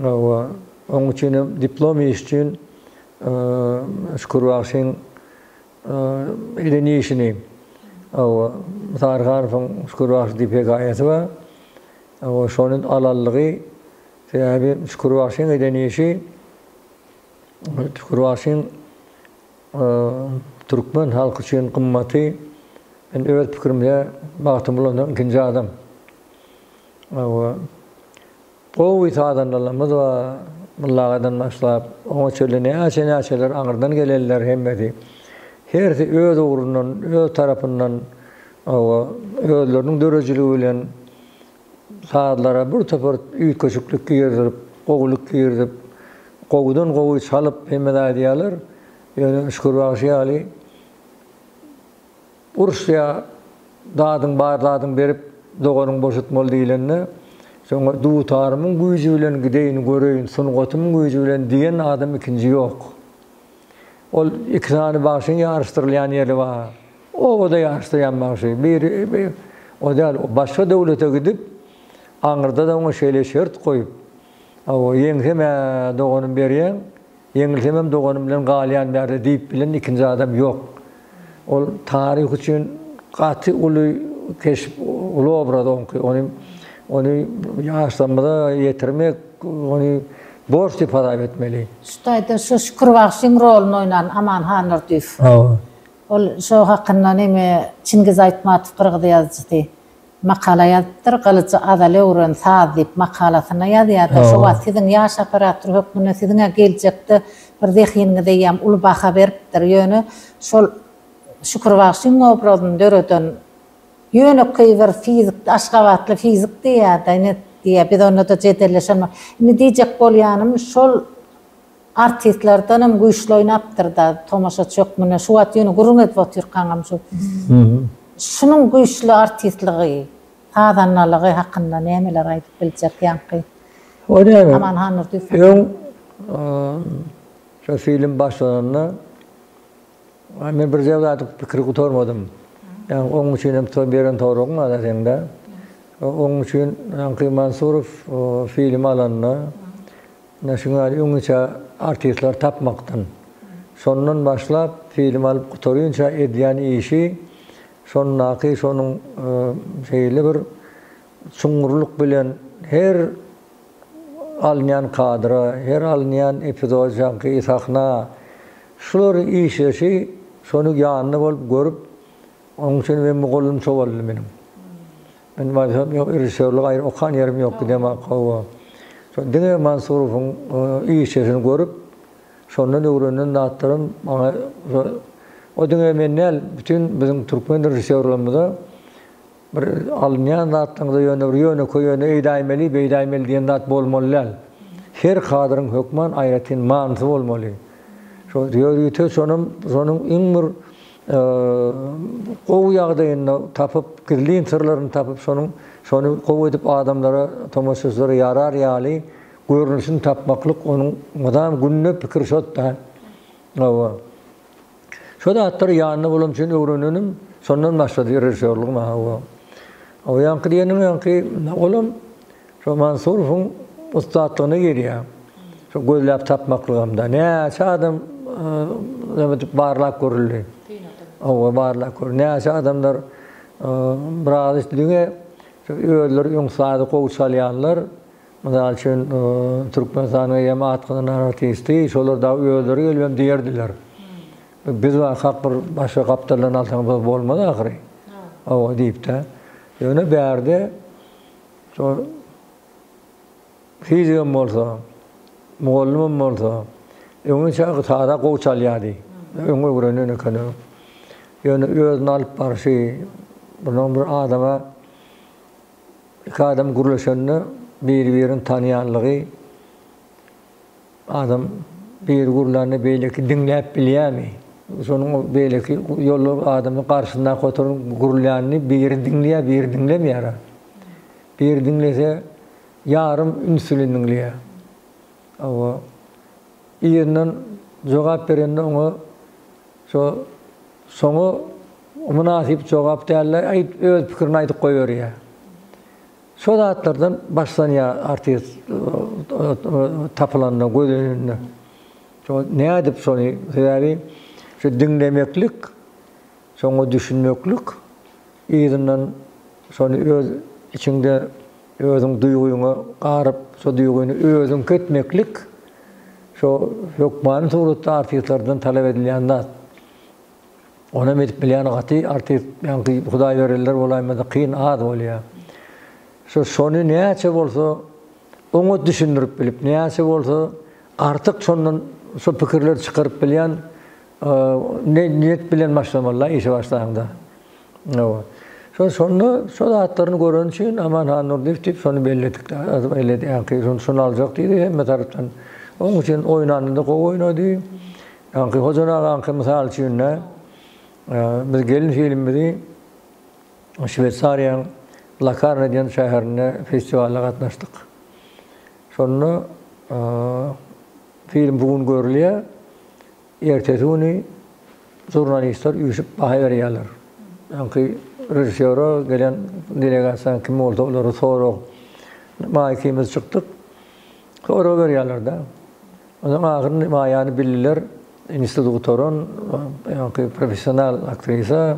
Hawa, oň üçinem diplom iş üçin Şükür bagşyň eden işini, hawa, Saryhanowyň Şükür bagşy diýip hekaýasy bar. Hawa, şony alanlygy, sebäbi Şükür bagşyň eden işi Şükür bagşyň türkmen halky üçin gymmaty, men öz pikirimde Magtymgulydan ikinji adam. Hawa. Gowy sazandalarymyz bar. Myllagadan başlap, oňa çenli näçe-näçeler aňyrdan gelenler hemmesi, hersi öz ugrundan, öz tarapyndan, hawa, özleriniň döredijiligi bilen sazlara bir topar üýtgeşiklik girizip, gowulyk girizip, gowudan gowy çalyp hemme zat edýärler. Ýöne Şükür bagşy ýaly Uruş ýa dadyň bar zadyň berip doganyňy boşatmaly diýlende, şoňa dutarymyň güýji bilen gideýin göreýin, sungatymyň güýji bilen diýen adam ikinji ýok. Ol iki sany bagşyň ýaryşdyrylýan ýeri bar. Obada ýaryşdyrýan bagşy. Biri o däl, başga döwlete gidip, aňyrda-da oňa şeýle şert goýup, Hawa, ýeňsem-ä doganym berýäň, Ýeňilsemem doganym bilen galýan bärde diýip bilen ikinji adam ýok. Ol taryh üçin gaty uly keşp, uly obraz oňky. Ony ony ýaşlarymyza ýetirmek, ony borç diýip hasap etmeli. Şu taýda şu Şükür bagşyň roluny oýnan Aman Hanurdyýew. Hawa. Ol şo hakynda neme Çingiz Aýtmatow gyrgyz ýazyjysy. Makala ýazypdyr, Gylyjy azal öwren saz diýip makalasynda ýazýarda, şo wagt siziň ýaş operator hökmünde siziň-ä geljekde bir zehiniňize eýýäm uly baha beripdir, ýöne şol Şükür bagşyň obrazyny döreden ýönekeý bir fizik, aşgabatly fizik diýýär-de, ine diýýär, biz onda-da jedelleşen, indi diýjek bolýanym şol Artistlerdenem güýçli oýnapdyrda tomaşaçy hökmünde şu wagt ýöne gürrüň edip otyrkaňam şu şunuň güýçli artistlygy sazandalygy hakynda nämeler aýdyp biljek ýaňky O näme? Aman Hanurdyýew Öň şo film başlananda men birje zady pikir gutarmadym. Ýaňy oň üçin hem beren soragyň bar seňde. Oň üçin ýaňky Mansurow film alanda Ine şuň ýaly öňinçä artistler tapmakdan, şondan başlap film alyp gutarynça edýän işi şondaky şonuň şeýle bir çuňňurlyk bilen her alynýan kadra, her alynýan epizodjaky sahna şulary işleşi şony ýanynda bolup görüp onuň üçin men mugallym şo boldy meniň. Men barysam ýok, režissýorlyk aýry okan ýerim ýok, gidemok, hawa. Şo diňe Mansurowyň işesini görüp, şondan öwrenen zatlarym maňa şo o diňe men däl, bütin biziň türkmen režissýorlarymyza bir alynýan zatlaryňyza ýöne bir ýönekeý ýöne eýdäýmeli, beýdäýmeli diýen zat bolmaly däl. Her kadryň hökman aýratyn manysy bolmaly. Şo ýörite şonam şonuň iň bir gowy ýagdaýynda tapyp, gizlin syrlaryny tapyp, şonuň şony gowy edip adamlara, tomaşaçylara ýarar ýaly görnüşini tapmaklyk onuň mydam günde pikiri şo-da. Hawa. Şo zatlary ýanynda bolan üçin öwrenenim, şondan başlady režissýorlygym, hawa. O ýaňky diýenim ýaňky olam Şo Mansurowyň ussatlygyna girýär. Şo gözläp tapmaklygam-da. Näçe adam näme edip barlap görüldi. Hawa, barlap görüldi. Näçe adamlar biraz diňe özleri öň sazy gowy çalýanlar, mysal üçin, Türkmenistanyň eýýäm at gazanan artisti, şolar dagy özleri gelibem diýerdiler. Biz barkak bir başga gapdaldan alsaňyz bolmaz ahyry. Hawa diýip-de. Ýöne bärde Şol fizigem bolsa, mugallymam bolsa, öňinçä saza gowy çalýardy. Öň öwrenen eken o. Ýöne özüni alyp barşy, bundan bir adama iki adam gürleşende biri-birini tanýanlygy, Adam biri gürlände beýleki diňläp bilýärmi? Şonuň beýleki ýolda adamyň garşysyndaky oturan gürlänini biri diňleýär, biri diňlemeýär. Biri diňlese ýarym üns bilen diňleýär. Hawa. Yzyndan jogap berende oňa şo şoňa mynasyp jogap däl-de, aýt öz pikirini aýdyp goýberýär. Şo zatlardan başlanýar artist tapylanda, göz önünde. Şo nädip şony, sebäbi şu diňlemeklik, şoňa düşünmeklik, yzyndan şony öz içiňde özüň duýgyňa garyp, şo duýgyny özüňki etmeklik şo hökmany suratda artistlerden talap edilýän zat. Onam edip bilýän gaty artist ýaňky hudaýbergililer bolaýmasa kyn az bolýar. Şo şony näçe bolsa oňat düşündirip bilip, näçe bolsa. artyk şondan şo pikirleri çykaryp bilýän niýet bilen başlamaly-da işe başlaňda. Hawa. Şo şonda şo zatlaryny göreni üçin Aman Handurdyýew diýip şony belledik. Belledi ýaňky şony şony aljak diýdi hemme tarapdan. Onuň üçin oýnanynda gowy oýnady. Ýaňky Hojan agaňky mysal üçin-de biz Gelin filmimizi Şweýsariýanyň Lokarno diýen şäherinde festiwala gatnaşdyk. Şonda film bu gün görülýär. Ertesi güni žurnalistler üýşüp baha berýärler. Ýaňky režissýora gelen delegasiýanyň kim bolsa olara sorag. Maýa ikimiz çykdyk. Sorag berýärler-de. Onsoň ahyrynda Maýany bildiler. Instituty gutaran, ýaňky professional aktrisa.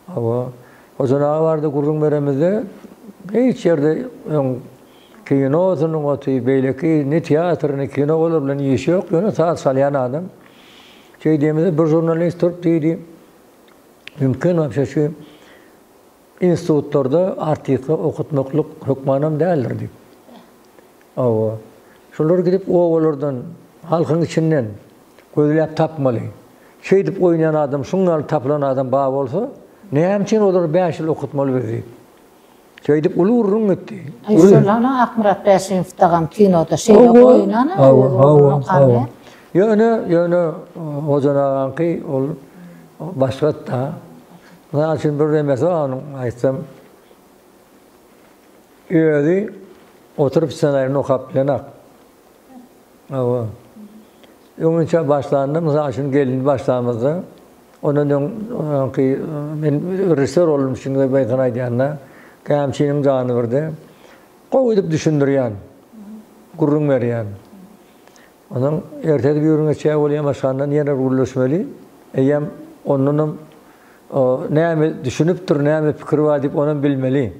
Hawa. Hojan aga barada gürrüň beremizde hiç ýerde öň kino sungaty, beýleki ne teatr, ne kino olar bilen işi ýok, ýöne saz çalýan adam. Şeý diýemizde bir žurnalist turup diýdi, mümkin wapşe şu institutlarda artistlik okutmaklyk hökmanam däldir diýip. Hawa. Şolar gidip obalardan, halkyň içinden gözläp tapmaly. Şeýdip oýnaýan adam, şuň ýaly tapylan adam bar bolsa, näme üçin olary bäş ýyl okutmaly biz diýip. Şeýdip uly gürrüň gitdi. Aý şol hany Akmyrat Bäşimow dagam kinoda şeýle oýnan-a öz ogluny okan. Ýöne, ýöne Hojan agaňky ol başga-da. Mysal üçin bir nemesi bar onuň aýtsam. Özi oturyp ssenarini okap bilenak. Hawa. Öňinçä başlanda, mysal üçin gelin başlamyzda, ondan öň öňki men režissýor boldum üçin beýtan aýdýanda, Gämçiniň jany birde. Gowy edip düşündirýän, gürrüň berýän. Ondan ertesi bir gün geçýär bolýar, başgandan ýene gürleşmeli. Eýýäm ondanam näme düşünipdir, näme pikiri bar diýip onam bilmeli.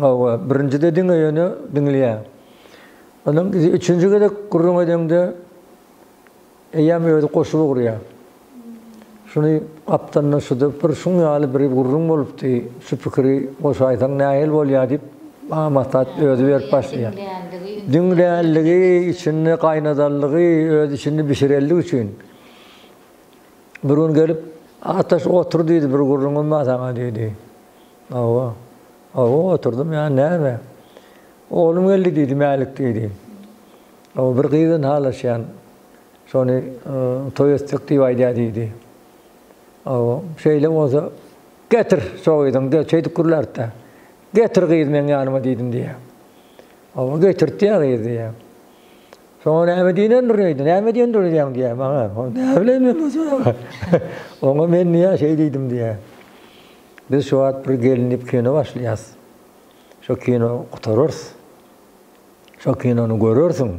Hawa, birinjide diňe ýöne diňleýär. Ondan üçünji gezek gürrüň edeňde eýýäm özi goşup ugraýar. Şuny gapdalyndan şuda bir şuň ýaly bir gürrüň bolupdy, şu pikiri goşaýsaň nähili bolýar diýip, maňa maslahat özi berip başlaýar. Diňlänligi, içinde gaýnadanlygy, öz içinde bişirenligi üçin. Bir gün gelip, Ataş otur diýdi, bir gürrüňim bar saňa diýdi. Hawa. Hawa oturdym, ýa näme? Oglum geldi diýdi, Mälik diýdi. Hawa bir gyz bilen halaşýan. Şony toý etsek diýip aýdýar diýdi. Hawa, şeýle bolsa, getir şo gyzyň, şeýdip gürlärdi-dä. Getir gyzy meň ýanyma diýdim diýýär. Hawa, getirtýär gyzy diýýär. Şoňa näme diýendir öýdü, näme diýendir öýdýäň diýýär maňa. Näme bileýin men bolsa. Oňa men diýýär, şeý diýdim diýýär. Biz şu wagt bir gelin diýip kino başlaýas. Şo kino gutararys. Şo kinony görersiň.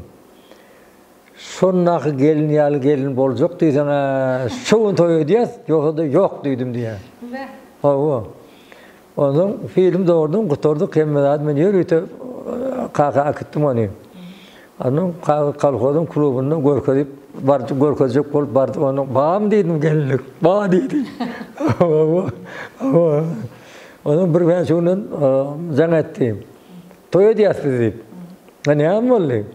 Şondaky gelin ýaly gelin boljak diýseň-ä, şu gün toý edýäs, ýogsa-da ýok diýdim diýýär. Hawa. Onsoň film dogrudan gutardyk, hemme zat men ýörite kaka äkitdim ony. Ondan kolhozyň klubynda görkezip, baryp görkezjek bolup bardyk, ondan barmy diýdim gelinlik, bar diýdi. Hawa. Hawa. Ondan bir bäş günden jaň etdi. Toý edýäs biz diýip. Näme boldy?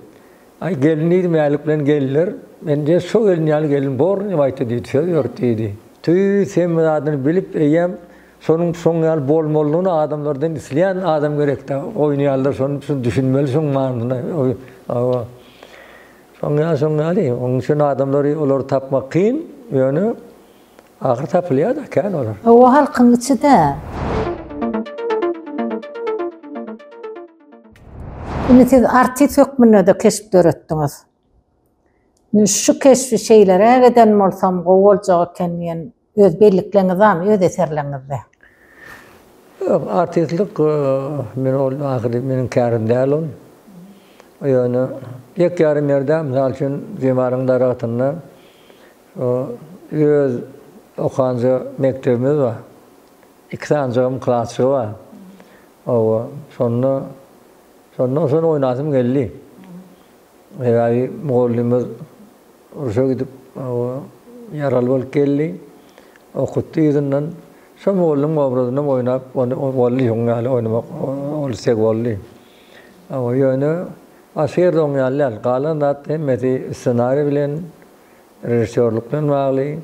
Aý gelin diýdi, Mälik bilen geldiler. Men diýe şo gelin ýaly gelin borun diýip aýtdy diýdi, söz berdi diýdi. Tüýs hemme zadyny bilip eýýäm şonuň şoň ýaly bolmalydygyny adamlardan isleýän adam gerekdä. Oýnaýanlar şony şuny düşünmeli şoň manysyna. Hawa. Şoň ýaly şoň ýaly. Onuň üçin adamlary olary tapmak kyn, ýöne ahyr tapylýar-da kän olar. Hawa halkyň içi-dä. Indi siz artist hökmünde-de keşp döretdiňiz. Indi şu keşbi şeýleräk eden bolsam gowy boljak eken diýen öz bellikleňiz barmy öz eserleriňizde? Ýok, artistlik men ol ahyry meniň kärim däl ol. Ýöne ýek ýarym ýerde mysal üçin Jemalyň daragtynda öz okanja mekdebimiz bar. Iki sanjygym klasjygy bar. Hawa, şonda şonda şony oýnasym geldi. Sebäbi mugallymymyz urşa gidip, hawa, ýaraly bolup geldi. Okutdy yzyndan. Şo mugallymyň obrazynam oýnap, ony boldy, şoň ýaly oýnamak ol isleg boldy. Hawa, ýöne. Başga ýerde oň ýaly däl. Galan zat hemmesi ssenariý bilen, režissýorlyk bilen bagly.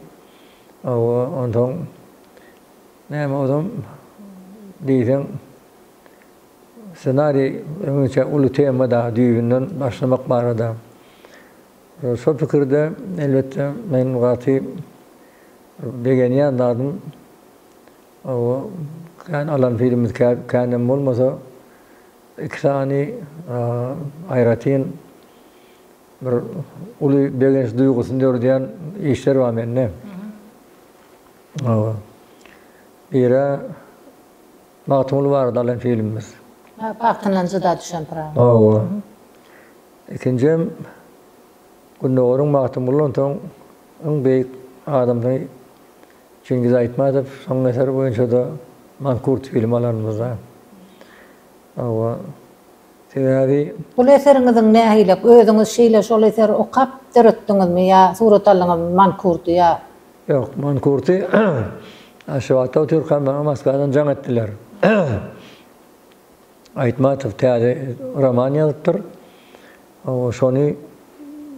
Hawa, onsoň näme ozam diýseň ssenariý öňinçä uly tema da düýbünden başlamak barada. Şo pikirde elbetde men gaty begenýän zadym hawa kän alan filmimiz känem bolmasa iki sany aýratyn bir uly begenç duýgusyny döredýän işler bar mende. Hawa. Biri Magtymguly barada alan filmimiz. Bagtyndan jyda düşen Pyragy. Hawa. Ikinjem Gündogaryň Magtymgulydan soň iň beýik adamsy Çingiz Aýtmatow, şonuň eseri boýunça-da Mankurt filmi alanymyzda. Hawa. Sebäbi. Bul eseriňiziň nähili, özüňiz şeýle şol eseri okap döretdiňizmi ýa surat aldyňyzmy Mankurdy ýa? Ýok, Mankurty Aşgabatda otyrkam maňa Moskwadan jaň etdiler. Aýtmatow täze roman ýazypdyr. Şony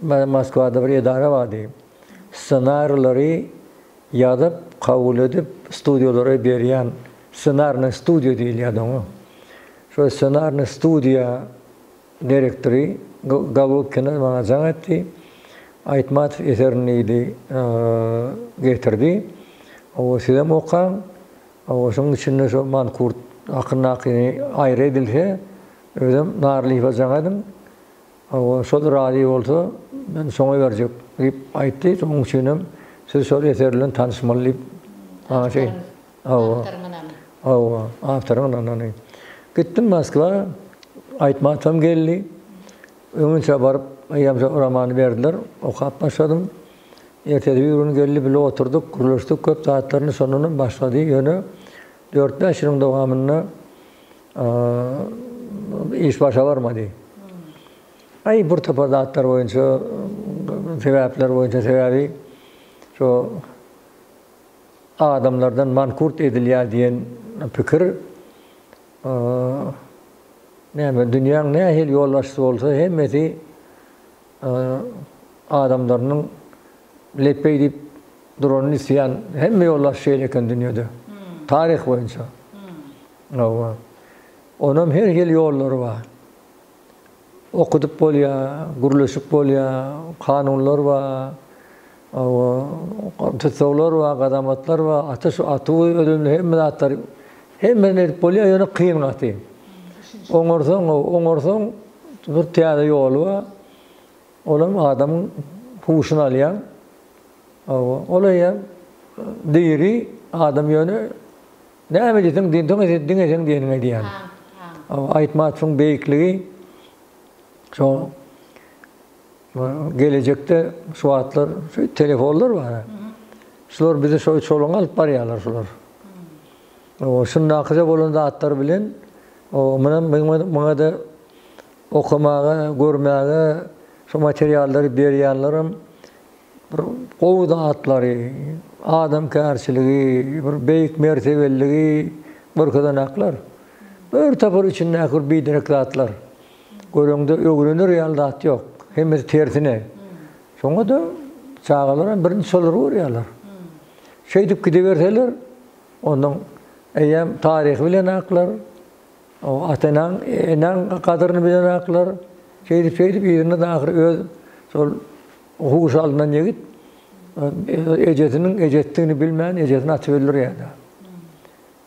Moskwada bir edara bardy. Ssenarileri ýazyp, kabul edip, studiýalara berýän ssenarnyý studiýa diýilýärdi oňa. Şol ssenarnyý studiýa direktory Golubkina maňa jaň etdi. Aýtmatow eserini diýdi, getirdi. Hawa, sizem okaň. Hawa, şonuň içinde şo mankurt hakyndakyny aýry edilse, özem Narlyýewe jaň ediň. Hawa, şol razy bolsa, men şoňa berjek diýip aýtdy. Şonuň üçinem siz şol eser bilen tanyşmaly diýip maňa şeý. Hawa. Hawa, awtoryň ynanyny. Gitdim Moskwa, Aýtmatam geldi. Öňinçä baryp, eýýäm şo romany berdiler. Okap başladym. Ertesi bir gün geldi, bile oturdyk, gürleşdik köp zatlaryny, şondanam başlady. Ýöne dört-bäş ýylyň dowamynda iş başa barmady. Aý, bir topar zatlar boýunça, sebäpler boýunça, sebäbi şo adamlardan mankurt edilýär diýen pikir näme, dünýäň nähili ýolbaşçysy bolsa hemmesi adamlarynyň lepbeý diýip duranyny isleýän hemme ýolbaşçy şeýle eken dünýede. Taryh boýunça. Hawa. Onam her hili ýollary bar. Okudyp bolýar, gürleşip bolýar, kanunlar bar. Hawa, tussaglar bar, gazamatlar bar, atyş, atuw ölümli hemme zatlary hemmesini edip bolýar, ýöne kyn gaty. Oňarsaň, oňarsaň bir täze ýoly bar. Olam adamyň huşuny alýar. Hawa, ol eýýäm diri adam ýöne näme diýseň diňe diňe seň diýeniňi edýän. Hawa, Aýtmatowyň beýikligi şo gelejekde şu wagtlar şu telefonlar bar. Şular bizi şo çoluňa alyp barýarlar şular. Hawa, şundakyja bolan zatlar bilen munam muňa-da okamaga, görmäge şu materiallary berýänlerem bir gowy zatlary, adamkärçiligi, bir beýik mertebeliligi görkezenaklar. Bir topar içindäki bir biderek zatlar. Göreňde öwrener ýaly zat ýok. Hemmesi tersine. Şoňa-da çagalar hem birinji şolary görýärler. Şeýdip gidiberseler, ondan eýýäm taryhy bilenaklar, Ata-enaň, enaň gadyryny bilenaklar. Şeýdip-şeýdip yzynda-da ahyry öz şol huş alnan ýigit ejesiniň ejesidigini bilmän ejesini atyp öldürýär-de.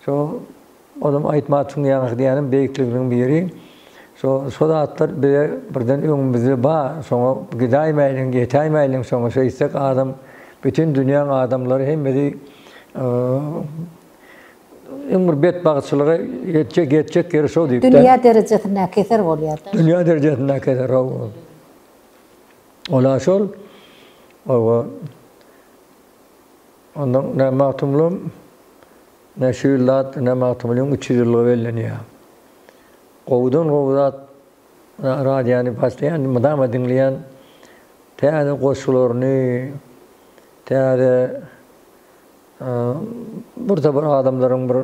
Şo olam Aýtmatowyň ýaňky diýýänim beýikliginiň biri. Şo şo zatlar bize birden öňümizde bar. Şoňa gidäýmäýliň, ýetäýmäýliň şoňa şeýtsek adam bütin dünýäň adamlary hemmesi Iň bir betbagtçylyga ýetjek ýetjek ýeri şo diýip. Dünýä derejesindäki eser bolýar. Dünýä derejesindäki eser hawa. Ola şol. Hawa. Ondan ne Magtymgulam ne şu ýyl zat ne Magtymgulyň 300 ýyllygy bellenýär. Gowudan gowy zat radiony başlaýan mydama diňleýän täze goşgularyny täze Bir topar adamlaryň bir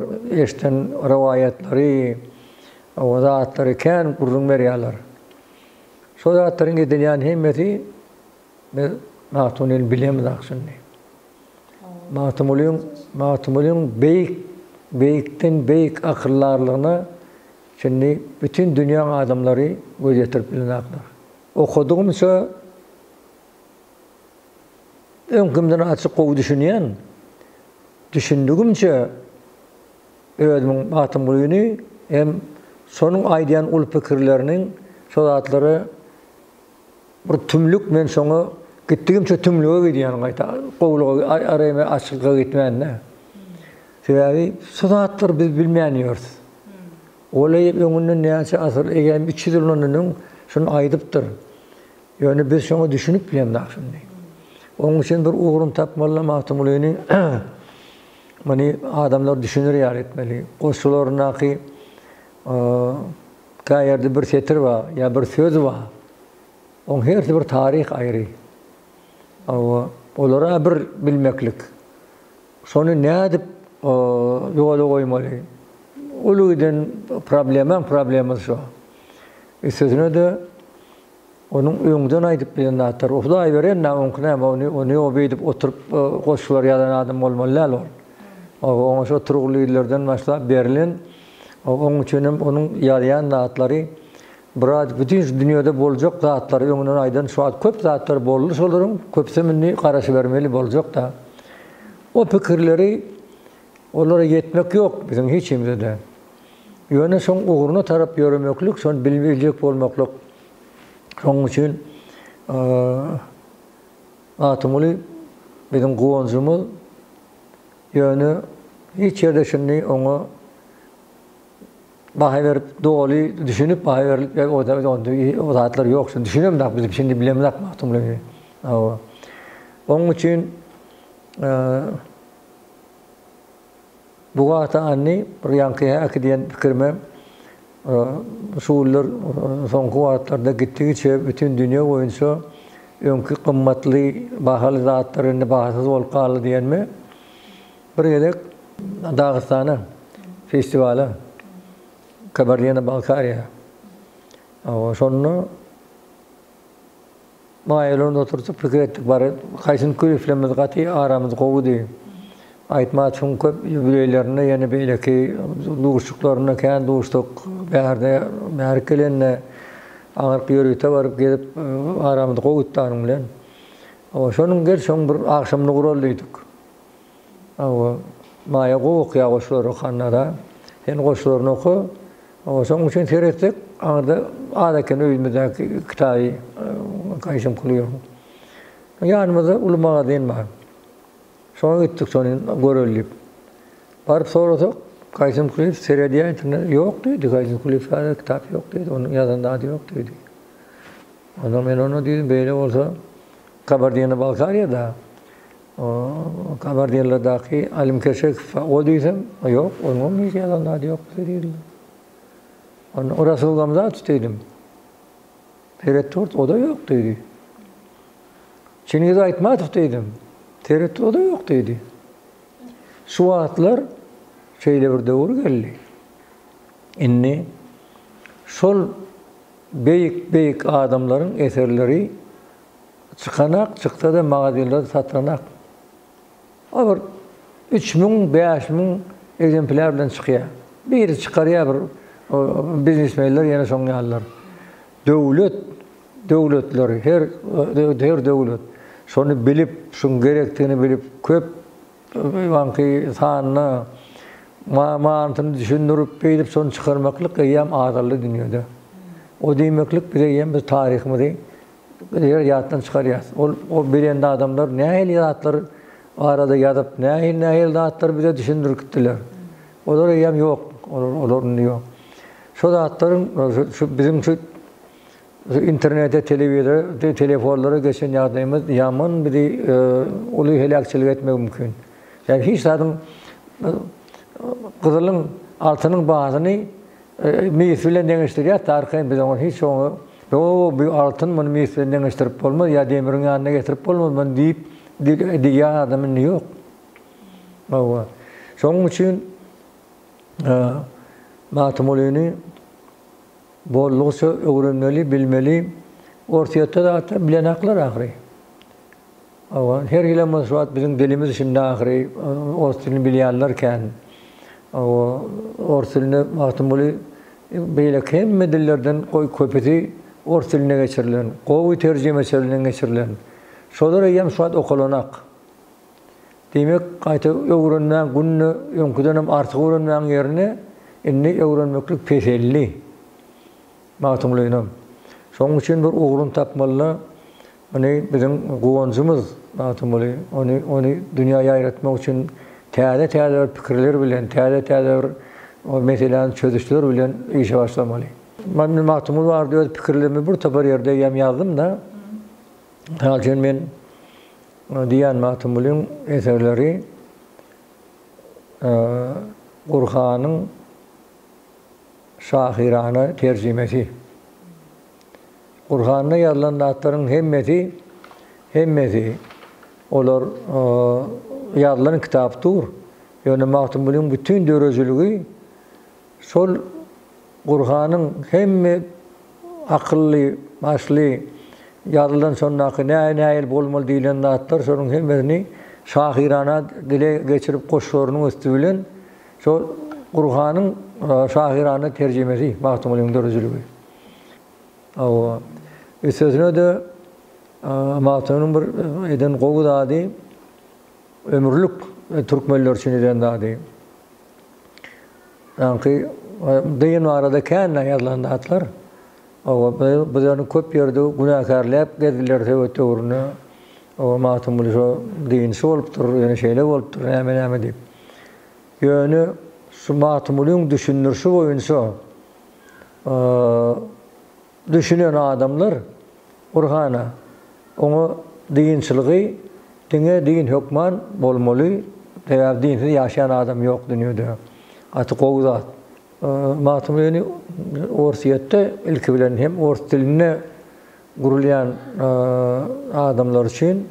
eşden rowaýatlary, o zatlary kän gürrüň berýärler. Şo zatlaryň edilýän hemmesi biz Magtymgulyny bilemizok şindi. Magtymgulyň Magtymgulyň beýik beýikden beýik akyldarlygyna şindi bütin dünýäň adamlary göz ýetirip bilenoklar. Okadygymça öňkimden açyk gowy düşünýän. Düşündigimçe özümiň Magtymgulyny hem şonuň aýdýan uly pikirleriniň şo zatlary bir tümlük men şoňa gitdigimçe tümlüge gidýän gaýta gowulyga areme açyklyga gitmän-de. Sebäbi şu zatlary biz bilmän ýörüs. Ol öňünden näçe asyr, eýýäm 300 ýyl mundan öň şuny aýdypdyr. Ýöne biz şoňa düşünip bilemzok şindi. Onuň üçin bir ugruny tapmaly Magtymgulyny muny adamlar düşüner ýaly etmeli. Goşgularyndaky kä ýerde bir setir bar ýa bir söz bar. Oň hersi bir taryh aýry. Hawa, olara bir bilmeklik. Şony nädip ýola goýmaly? Uly giden problemaň problemasy şo. Üstesine-de Onuň öňden aýdyp bilen zatlary, Hudaý beren-dä oňky näme, ony, ony o beýdip oturyp goşgular ýazan adam bolmaly däl ol. Oňa şo Turgullylardan başlap berlen, oň üçinem onuň ýazýan zatlary biraz bütin şu dünýede boljak zatlary öňünden aýdan şu wagt köp zatlar boldy şolaryň köpüsem indi garaşybermeli boljak-da. O pikirleri olara ýetmek ýok biziň hiçimizede. Ýöne şoň ugruna tarap ýöremeklik, şony biljek bolmaklyk. Şonuň üçin Magtymguly biziň guwanjymyz. Ýöne hiç ýerde şindi oňa baha berip, doly düşünip baha berilip, o zatlar ýok. Şindi düşünemzok biz, şindi bilemzok Magtymgulyny. Onuň üçin Bu wagta anny bir ýaňky häki diýen pikirime şu günler soňky wagtlarda gitdigiçe bütin dünýe boýunça öňki gymmatly, bahaly zatlar indi bahasyz bolup galdy diýenime bir gezek Dagystana festiwala Kabardino-Balkariýa şonda Maýalanda oturdyk, pikir etdik, bar, Kaýsyn Kulyýewlemmiz gaty aramyz gowudy. Aýtmatowyň köp ýubileýlerinde, ýene beýleki duşuşyklarynda kän duşduk. Bärde, bärik gelende aňyrk ýörite baryp gezip, aramyz gowy gitdi onuň bilen. Hawa, şonuň gel, şoň bir agşamyny guraly diýdik. Hawa, Maýa gowy okýar goşgulary okanda-da. Sen goşgularyny oka. Hawa, şonuň üçin seretsek, aňyrda az eken öýümizdäki kitaby Kaýsym Kulyýewiň. Ýanymyzda uly magazin bar. Şoňa gitdik şony göreli diýip. Baryp sorasak, Kaýsym Kulyýew seredýär internet, ýok diýdi, Kaýsym Kulyýew barada kitap ýok diýdi, onuň ýazan zady ýok diýdi. Ondan men ona diýdim, beýle bolsa Kabardino-Balkariýada Kabardinlerdaky Alim Keşekow o diýsem, ýok, onuňam hiç ýazan zady ýok bize diýdiler. Onda Rasul Gamzatow diýdim. Seret dur, o-da ýok diýdi. Çingiz Aýtmatow diýdim. Seret, o-da ýok diýdi. Şu wagtlar şeýle bir döwür geldi. Indi şol beýik-beýik adamlaryň eserleri Çykanak, çyksa-da magazinlerde satylanak. O bir 3000, 5000 ekzemplýar bilen çykýar. Biri çykarýar bir biznesmenler ýene şoň ýalylar. Döwlet, döwletler, her her döwlet şony bilip, şuň gerekdigini bilip, köp banky sanyna manysyny düşündirip, beýdip şony çykarmaklyk eýýäm azaldy dünýede. O diýmeklik biz eýýäm biz taryhymyzy Biz ýatdan çykarýas. Ol o belent adamlar nähili zatlar barada ýazyp, nähili-nähili zatlary bize düşündirip gitdiler. Olar eýýäm ýok. Olar olar indi ýok. Şo zatlaryň şu biziň şu internete, telewizora, telefonlara geçen ýagdaýymyz ýaman bizi uly heläkçilik etmegi mümkin. Ýa hiç zadyň gyzylyň, altynyň bahasyny Mis bilen deňeşdirýäs-de arkaýyn biz oňa hiç oňa Ýo, bu altyn muny mis bilen deňeşdirip bolmaz ýa demiriň ýanyna getirip bolmaz muny diýip diýýän adam indi ýok. Hawa. Şonuň üçin Magtymgulyny boldugyça öwrenmeli, bilmeli. Orsýetde zatda bilenaklar ahyry. Hawa, her hili bolsa şu wagt biziň dilimiz içinde ahyry ors dilini bilýänler kän. Hawa, ors dilinde Magtymguly beýleki hemme dillerden goý köpüsi ors diline geçirilen, gowy terjimeçiler bilen geçirilen. Şolar eýýäm şu wagt okalanak. Diýmek, gaýta öwrenmäň günde öňküdenem artyk öwrenmäň ýerine indi öwrenmeklik peseldi. Magtymgulynam. Şonuň üçin bir ugruny tapmalyda. Muny biziň guwanjymyz Magtymguly. Ony ony dünýä ýaýratmak üçin täze-täze bir pikirler bilen, täze-täze bir meseläni çözüşler bilen işe başlamaly. Men Magtymguly barada öz pikirlerimi bir topar ýerde eýýäm ýazdym-da. Mysal üçin men diýýän Magtymgulyň eserleri Gurhanyň şahyrana terjimesi. Gurhanda ýazylan zatlaryň hemmesi, hemmesi olar ýazylan kitap dur. Ýöne Magtymgulyň bütin dörejiligi şol Gurhanyň hemme akylly, başly ýazylan şondaky nähili bolmaly diýlen zatlar şonuň hemmesini şahyrana dile geçirip goşgularynyň üsti bilen şol Gurhanyň şahyrana terjimesi Magtymgulyň döredijiligi. Hawa. Üstesine-de Magtymgulyň bir eden gowy zady ömürlik türkmenler üçin eden zady. Ýaňky dyn barada kän-ä ýazylan zatlar. Hawa, biz ony köp ýerde günäkärläp gezdiler sowet döwründe. Hawa, Magtymguly şo dinçi bolupdyr, ýöne şeýle bolupdyr, näme-näme diýip. Ýöne şu Magtymgulyň düşündirişi boýunça düşünen adamlar Gurhana, oňa dinçiligi diňe din hökman bolmaly, sebäbi dinsiz ýaşaýan adam ýok dünýede. Gaty gowy zat. Magtymgulyny Orsýetde ilki bilen hem ors dilinde gurulýan adamlar üçin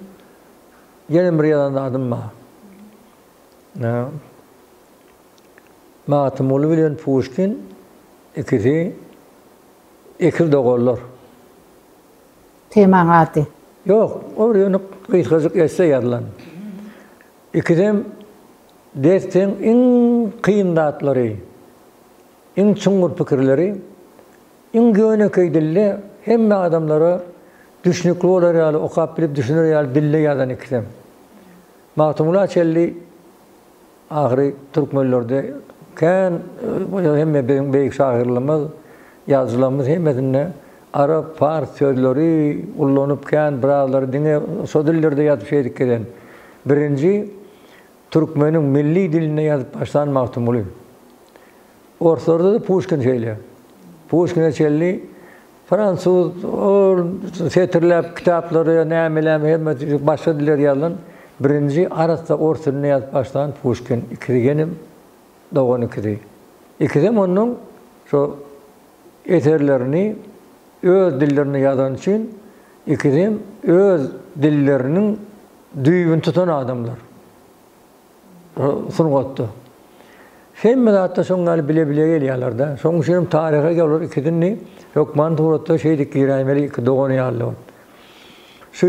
ýene bir ýazan zadym bar. Magtymguly bilen Puşkin ikisi ekiz doganlar. Temaň ady. Ýok, ol ýöne gysgajyk esse ýazylan. Ikisem desseň iň kyn zatlary, iň çuňňur pikirleri iň ýönekeý dilde hemme adamlara düşnükli bolar ýaly, okap bilip düşüner ýaly dilde ýazan ikisem. Magtymgula çenli Ahyry türkmenlerde kän hemme biziň beýik şahyrlarymyz, ýazyjylarymyz hemmesinde arap, pars sözleri ullanyp kän birazlary diňe şo dillerde ýazyp şeýdip gelen. Birinji türkmeniň milli dilinde ýazyp başlan Magtymguly. Orslarda-da Puşkin şeýle. Puşkine çenli fransuz ol setirläp kitaplary nämeläme hemme başga dillerde ýazylan birinji arassa ors dilinde ýazyp başlan Puşkin. Ikisi genim dogan ikisi. Ikisem onuň şo eserlerini öz dillerinde ýazany üçin ikisem öz dilleriniň düýbüni tutan adamlar. Sungatda. Hemme zatda şoň ýaly bile-bile gelýärler-de. Şonuň üçin hem taryha olar ikisini hökman suratda şeýdip giräýmeli iki dogan ýaly bolup. Şu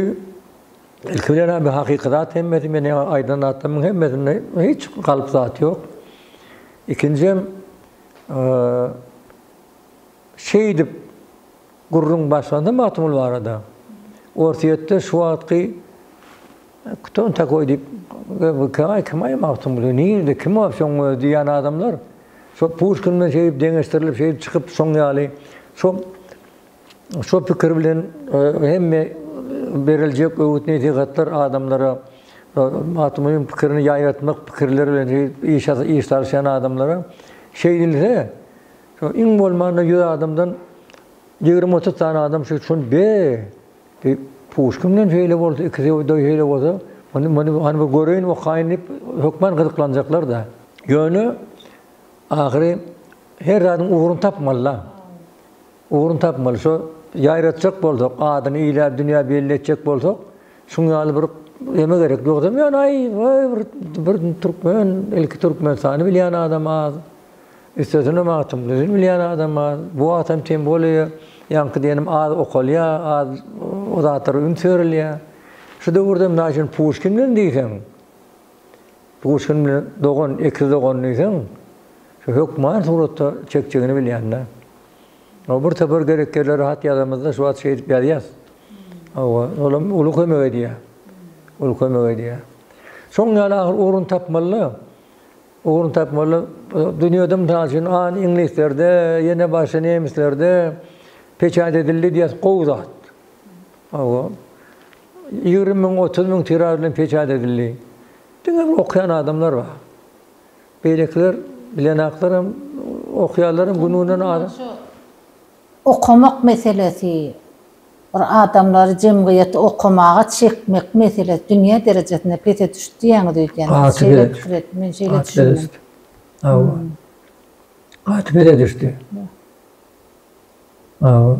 ilki bilen bir hakyky zat hemmesi meniň aýdan zatlarymyň hemmesinde hiç galp zat ýok. Ikinjiem şeýdip Gürrüň başlandy Magtymguly barada. Orsýetde şu wagtky Kto on takoý diýip, kim kim-aý Magtymguly, nirde, kim bar şoň özi diýýän adamlar şo Puşkin bilen şeýdip deňeşdirilip şeýdip çykyp şoň ýaly şo şo pikir bilen hemme beriljek öwüt-nesihatlar adamlara Magtymgulyň pikirini ýaýratmak pikirleri bilen şeýdip iş iş salyşýan adamlara şeýdilse Şo iň bolmanda ýüz adamdan 20-30 sany adam şu şun be diýip Puşkin bilen şeýle bolsa, ikisi de şeýle bolsa, muny muny hany bir göreýin, okaýyn diýip hökman gyzyklanjaklar-da. Ýöne ahyry her zadyň ugruny tapmaly-da. Ugruny tapmaly. Şo ýaýratjak bolsak, adyny ile, dünýä belli etjek bolsak, şuň ýaly bir eme gerek. Ýogsam ýöne aý, bir bir türkmen, ilki Türkmenistany bilýän adam az. Üstesine Magtymgulyny bilýän adam bar. Bu wagtam tem bolýa. Ýaňky diýenim az okalýar, az o zatlara üns berilýär. Şu döwürde mysal üçin Puşkin bilen diýseň, Puşkin bilen dogan, ekiz dogan diýseň, şu hökman suratda çekjegini bilýän-dä. O bir topar gerek ýerlere hat ýazamyzda şu wagt şeýdip ýazýas. Hawa, olam uly kömek edýär. Uly kömek edýär. Şoň ýaly ahyr ugruny tapmaly-da. Ugruny tapmaly. Dünýede mysal üçin an iňlislerde, ýene başga nemislerde peçat edildi diýýäs, gowy zat. Hawa. 20 müň, 30 müň tiraž bilen peçat edildi. Diňe bir okaýan adamlar bar. Beýlekiler bilenaklaram, okaýanlaram gün-günden az. Okamak meselesi, bir adamlary jemgyýeti okamaga çekmek meselesi dünýä derejesinde pese düşdi diýýäňiz öýdýän. Gaty Şeýle pese pikir düşdi. etdim, men şeýle Gaty pese düşündim. düşdi. Hawa. Gaty pese düşdi. Hawa.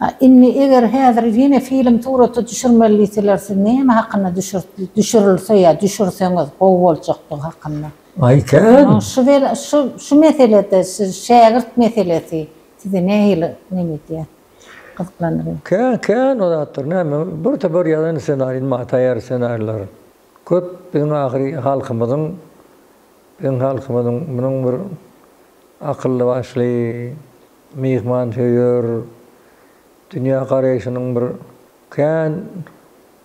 A indi eger häzir ýene film surata düşürmeli diýseler siz näme hakynda düşür düşürilse ýa düşürseňiz gowy boljakdygy hakynda. Aý kän. Şu şu şu meselede şu şägirt meselesi sizi nähili neme edýär gyzyklandyrýar. Kän kän o zatlar näme bir topar ýazan ssenariý bar taýýar ssenariler. Köp biziň ahyry halkymyzyň biziň halkymyzyň munuň bir akylly başly myhmansöýer, dünýä garaýşynyň bir kän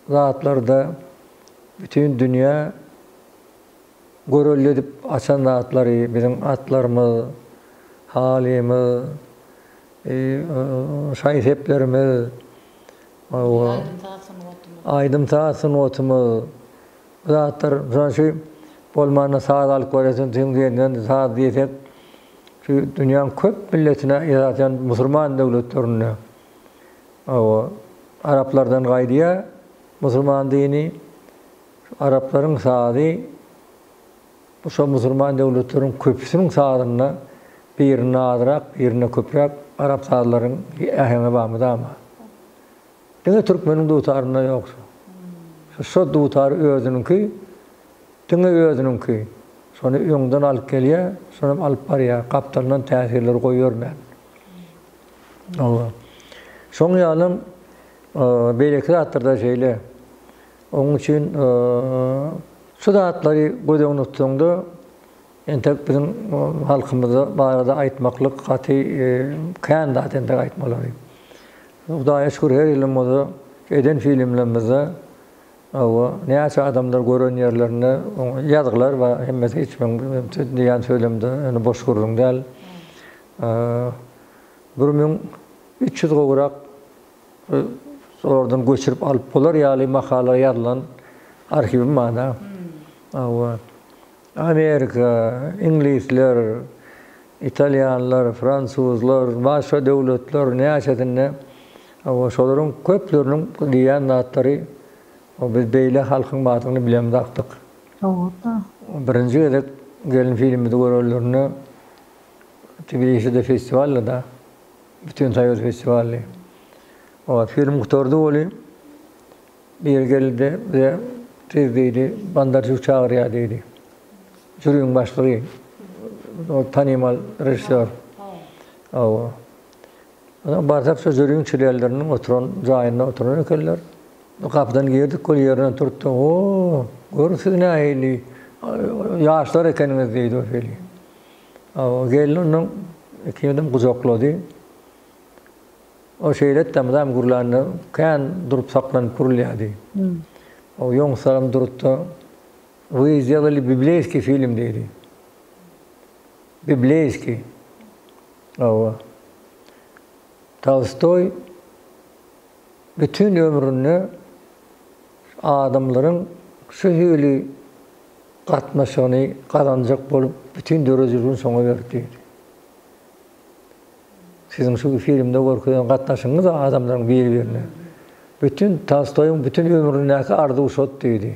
zatlarda bütin dünýä görelde edip açan zatlary biziň atlarymyz, halymyz, şaý-seplerimiz, aýdym-saz sungatymyz, bu zatlar, mysal üçin, bolmanda saz alyp göresiň diýenden saz diýsek, Şu dünýäň köp milletine esasan musulman döwletlerinde hawa araplardan gaýdýar musulman dini. Şu araplaryň sazy bu şo musulman döwletleriň köpüsiniň sazynda birinde azrak, birinde köpräk arap sazlaryň äheňi bar mydama. Diňe türkmeniň dutarynda ýok şo. Şo dutar özüniňki Diňe özüniňki. Şony öňden alyp gelýär, şonam alyp barýar, gapdalyndan täsirleri goýbermän. Hawa. Şoň ýalam beýleki zatlarda şeýle. Onuň üçin şu zatlary göz öňünde tutsaňda, entek biziň halkymyzda barada aýtmaklyk gaty kän zat entek aýtmalary. Hudaýa şükür her ýylyň bolsa eden filmlerimizde Hawa, näçe adamlar gören ýerlerinde oňa ýazgylar bar, hemmesi hiç meň diýýän sözlemde ýöne boş gürrüň däl. 1300 gowrak olardan göçürip alyp bolar ýaly makala ýazylan arhiwim bar-da. Hawa. Amerika, iňlisler, italýanlar, fransuzlar, başga döwletler näçesinde hawa şolaryň köpleriniň diýýän zatlary biz beýle halkyň bardygyny bilemzakdyk. Dogry-da. Birinji gezek gelin filmimizi görenlerinde Tbiliside festiwaldy-da, bütin soýuz festiwaly. Hawa film gutardy weli Biri geldi-de, bize Tiz diýdi, Bondarçuk çagyrýar diýdi. Žüriň başlygy, ol tanymal režissýor. Hawa. Onsoň barsak, şo žüriň çlenleriniň oturan jaýynda oturan ekenler. Gapydan girdik, ol ýerinden turdy-da, O, gör siz nähili ýaşlar ekeniňiz diýdi o hili. Hawa, geldi ondan ikimizem gujaklady. O şeýle etdi, mydam gürlände kän durup saklanyp gürlýärdi. O ýoňsaram durupda, Вы сделали библейский film diýdi. Библейский. Hawa. Tolstoý bütin ömründe adamlaryň şu hili gatnaşygyny gazanjak bolup bütin döredijiligini şoňa berdi diýdi. Siziň şu filmde görkezen gatnaşygyňyz adamlaryň biri-birine. Bütin Tolstoýyň bütin ömründäki arzuwy şot diýdi.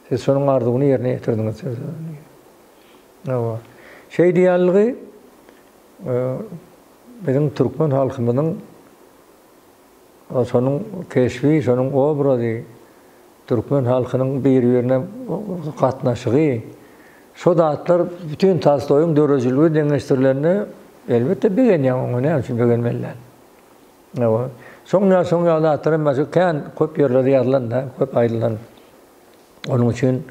Siz şonuň arzuwyny ýerine ýetirdiňiz. Hawa. Şeý diýenligi biziň türkmen halkymyzyň şonuň keşbi, şonuň obrazy, Türkmen halkynyň bir-birine gatnaşygy, şo zatlar bütin Tolstoýyň döredijiligi deňeşdirilende, elbetde begenýäň oňa, näme üçin begenmeli däl. Hawa. Şoň ýaly, şoň ýaly zatlar hem başga kän köp ýerlerde ýazylan-da, köp aýdylan. Onuň üçin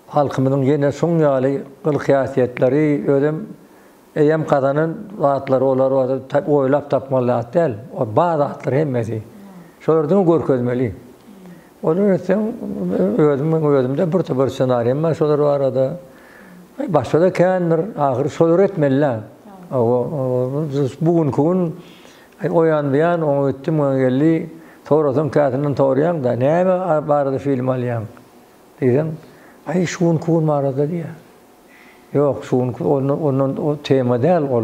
halkymyzyň ýene şoň ýaly gylyk-häsiýetleri özem eýýäm gazanan zatlary olar oýlap tapmaly zat däl. O bar zatlar hemmesi. Şolary diňe görkezmeli. Olary etseň özüm özümde bir topar ssenariýam bar şolar barada. Başga-da kändir. Ahyry şolary etmeli-dä. Bu günki gün o ýan bu ýan oňa gitdi, muňa geldi. Sorasaň käsinden soraýaň-da, näme barada film alýaň? Diýseň, aý şu günki gün barada diýýär. Ýok, şu günki ondan ondan o tema däl ol.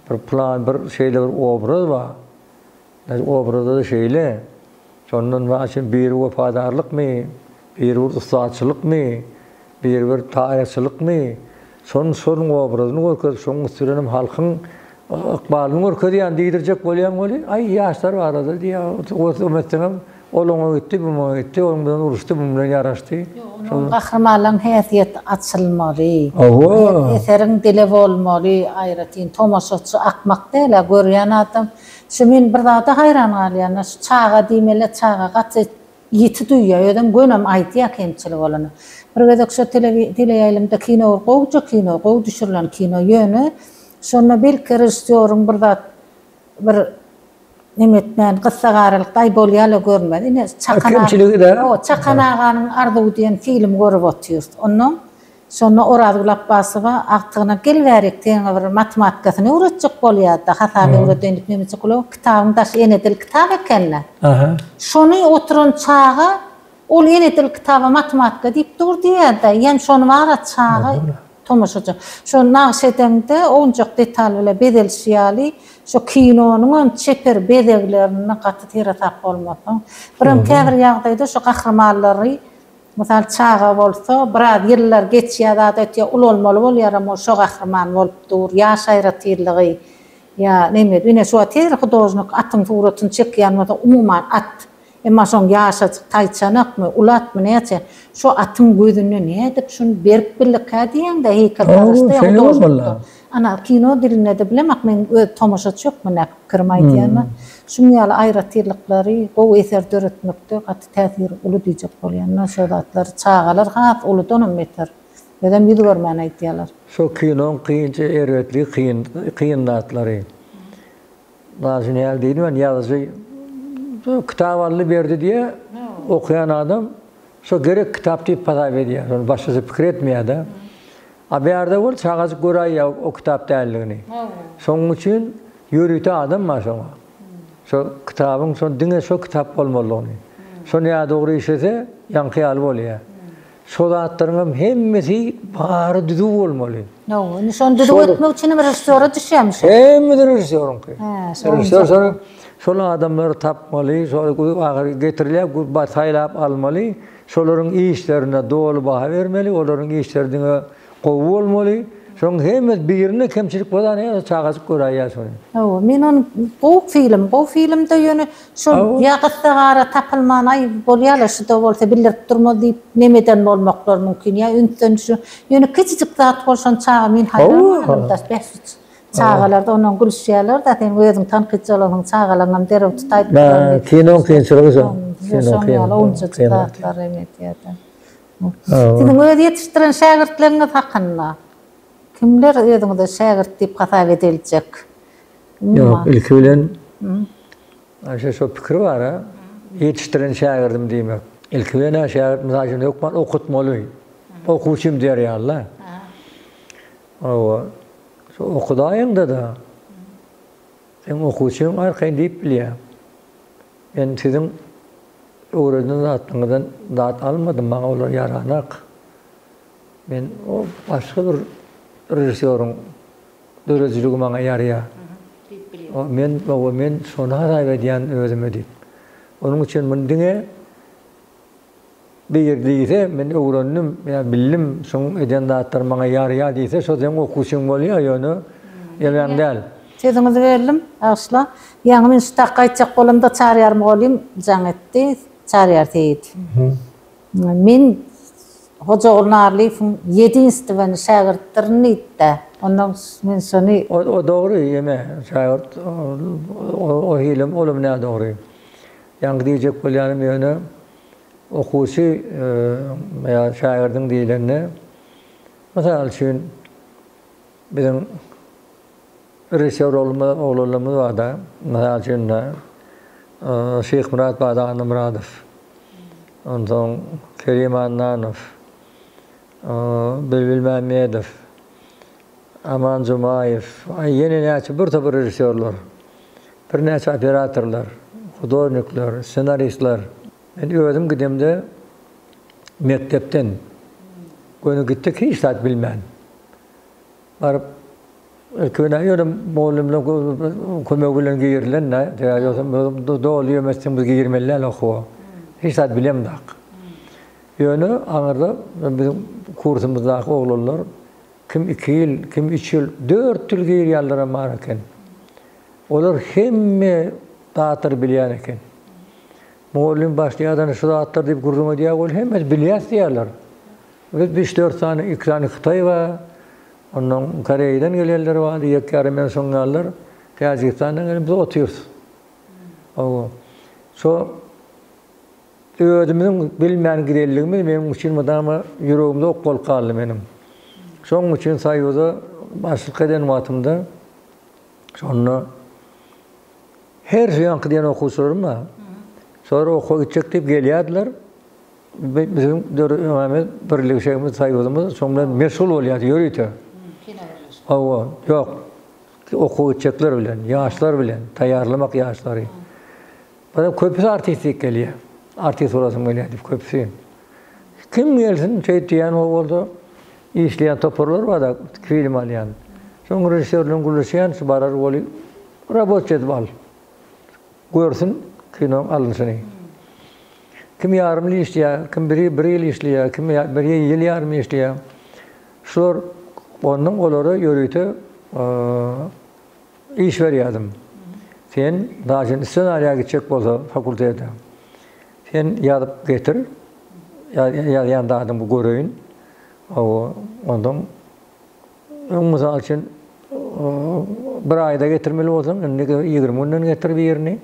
Bir plan, bir şeýle bir obraz bar. Obrazda-da şeýle. Şondan başga biri wepadarlykmy, biri bir ussatçylykmy, biri bir taýaçylykmy, şonuň şonuň obrazyny görkezip, şonuň üsti bilen hem halkyň ykbalyny görkezýän diýdirjek bolýaň weli, aý ýaşlar barada diýýär, etseňem ol oňa gitdi, bu muňa gitdi, onuň bilen uruşdy, bu bilen ýaraşdy. Ýok, gahrymanlaryň häsiýeti açylmaly. Hawa. Eseriň dili bolmaly, aýratyn tomaşaçy akmak däl-ä, görýän adam Şu men bir zada haýran galýan, şu çaga diýmeli, çaga gaty ýiti duýýar, özem gönem aýdýar kemçilik bolany. Bir gezek şo teleýaýlymda kino gowja kino, gowy düşürilen kino, ýöne şonda belki režissýoryň bir zat bir neme etmän gyssagaralykda aý bolýala görünmez. Ine Çakan aga, Çakan aganyň arzuwy diýen film görüp otyrys. Onnoň Şonda Orazgül Apbasowa agtygyna gel bärik seňe bir matematikasyny öwretjek bolýar-da, hasap öwredeýin diýip nemeçe gulagy kitabyň daşy ene dil kitap eken-dä. Şony oturan çaga ol ene dil kitaba matematika diýip dur diýýär-dä. Ýem şony bar-a çaga tomaşaça. Şo nagyş edeňde owunjak detal bile bezelişi ýaly şo kinonyňam çeper bezeglerinde gaty seresap bolmasaň. Birem käbir ýagdaýda şo gahrymanlary Mysal çaga bolsa biraz ýyllar geçýär zat ötýär ulalmaly bolýaram ol şo gahryman bolup dur ýaş aýratynlygy ýa neme ine şu wagt her hudožnik atyň suratyny çekýän bolsa umuman at emma şoň ýaşajyk taýçanakmy uly atmy näçe şo atyň gözünde nädip şuny berip bildikä diýeňde heýkeltaraşda ýa hudožnikde Ana, kino dilinde-de bilemak, men öz tomaşaçy hökmündäki pikirimi aýdýan-da. Şuň ýaly aýratynlyklary gowy eser döretmekde gaty täsiri uly diýjek bolýan-da. Şo zatlary çagalar has uludanam beter, özem ýüz görmän aýdýarlar. Şo kinoň kynçy erbetligi kyn kyn zatlary. Daşy näl diýdim men ýazyjy kitap aldy berdi diýe okaýan adam şo gerek kitap diýip hasap edýär. Şony başgaça pikir etmeýär-de. A bärde bol çagajyk göräýýär o kitap däldigini. Şonuň üçin ýörite adam bar şoňa. Şo kitabyň şo diňe şo kitap bolmalydygyny. Şo nädogry işlese ýaňky ýaly bolýar. Şo zatlaryň hem hemmesi bary düzüw bolmaly. Hawa, indi şony düzüw etmek üçin hem režissýora düşýärmi şo? Hemmesi režissýoryňky. Režissýor şony şol adamlary tapmaly, şol ahyry getirilýär, saýlap almaly. Şolaryň işlerine doly baha bermeli, olaryň işleri diňe gowy bolmaly. Şonuň hemmesi birinde kemçilik bolsa ine çagajyk göräýýär şony. Hawa, men ony gowy film, gowy filmde ýöne şol ýa gyssagara tapylman aý bolýala şuda bolsa bildirip durmaz diýip nemeden bolmaklary mümkin ýa ünsden düşür. Ýöne kiçijik zat bolşan çaga men haýran galdym daş bäş-üç Çagalarda ondan gülüşýärler-de, sen özüň tankytçy bolansoň çagalaryňam derrew tutaýyp duran diýip. Kinoň kynçylygy şo. Şoň ýaly owunjajyk zatlar hem edýär-de. Siziň öz ýetişdiren şägirtleriňiz hakynda kimler özüňize şägirt diýip hasap ediljek? Ýok, ilki bilen Aýşe şo pikir bar-a, ýetişdiren şägirdim diýmek. Ilki bilen-ä şägirt mysal üçin hökman okutmaly. Okuwçym diýer ýaly-da. Hawa, şo okudaýyňda-da, seň okuwçyň arkaýyn diýip bilýär. Men siziň öwreden zatlaryňyzdan zat almadym, maňa olar ýaranak. Men o başga bir režissýoryň döredijiligi maňa ýaraýar. Diýip bilýär. Men, hawa, men şony hasap edýän özüme diýip. Onuň üçin muny diňe Bir diýse, men öwrendim, ýa bildim, şoň eden zatlary maňa ýaraýar diýse, şo seň okuwçyň bolýar, ýöne ýelän däl. Sözüňizi böldüm, bagyşla. Ýaňy men şu tak gaýtjak bolamda Çaryýar mugallym jaň etdi, Çaryýar Seýit. Men. Hojaguly Narlyýewiň ýedinstweny şägirtdirin diýdi-dä. Ondan men şony. O dogry ýeme şägirt o hilem olam nädogry. Ýaňky diýjek bolýanym ýöne okuwçy ýa şägirdiň diýlende mysal üçin biziň režissýor oglanlarymyz barda mysal üçin Şyhmyrat barda Annamyradow onsoň Kerim Annanow Bilbil Mämmedow Aman Jumaýew, ýene näçe bir topar režissýorlar, birnäçe operatorlar, hudožnikler, ssenaristler. Men özüm gidemde mekdepden göni gitdik hiç zat bilmän. Baryp ilki bilen ýöne mugallymlaryň kömegi bilen girilen-de, ýogsam özüm doly ýömesem biz girmeli däl okuwa. Hiç zat bilemzok. Ýöne aňyrda biziň kursumyzdaky oglanlar Kim iki ýyl, kim üç ýyl, dört ýyl girýänlerem bar eken. Olar hemme zatlary bilýän eken. Mugallym başlaýardan şu zatlar diýip gürrüň edýär, ol hemmesi bilýäs diýýärler. Biz üç-dört sany, iki sany hytaý bar, ondan Koreýadan gelenler bar, ýek ýarym men şoň ýalylar, Täjigistandan gelen biz otyrys. Hawa. Şo Özümiziň bilmän gidenligimiz meniň üçin mydama ýüregimde ok bolup galdy meniň. Şonuň üçin Soýuza başlyk eden wagtymda şonda her şu ýanky diýen okuwçylarym bar. Şolar okuwa gitjek diýip gelýärdiler. Biziň döredýänimiz birleşigimiz, soýuzymyz şoň bilen meşgul bolýardy ýörite. Hawa, ýok. Okuwa gitjekler bilen, ýaşlar bilen, taýýarlamak ýaşlary. Birem köpüsi artist diýip gelýär. Artist bolasym gelýär diýip köpüsi. Kim gelsin şeýt diýýän o bolsa işleýän toparlar bar-da film alýan. Şoň režissýor bilen gürleşýän şu barar weli raboçiý edip al. Görsün kinoň alynşyny. Kim ýarym ýyl işleýär, kim bir, bir ýyl işleýär, kim bir ýyl ýarym işleýär. Şular ondan olara ýörite Iş berýärdim. Sen daşyn ssenariýa gitjek bolsa fakultete. Sen ýazyp getir. Ýazýan zadyňy göreýin. Hawa, ondan öň mysal üçin bir aýda getirmeli bolsaň, indi 20 günden getir birini.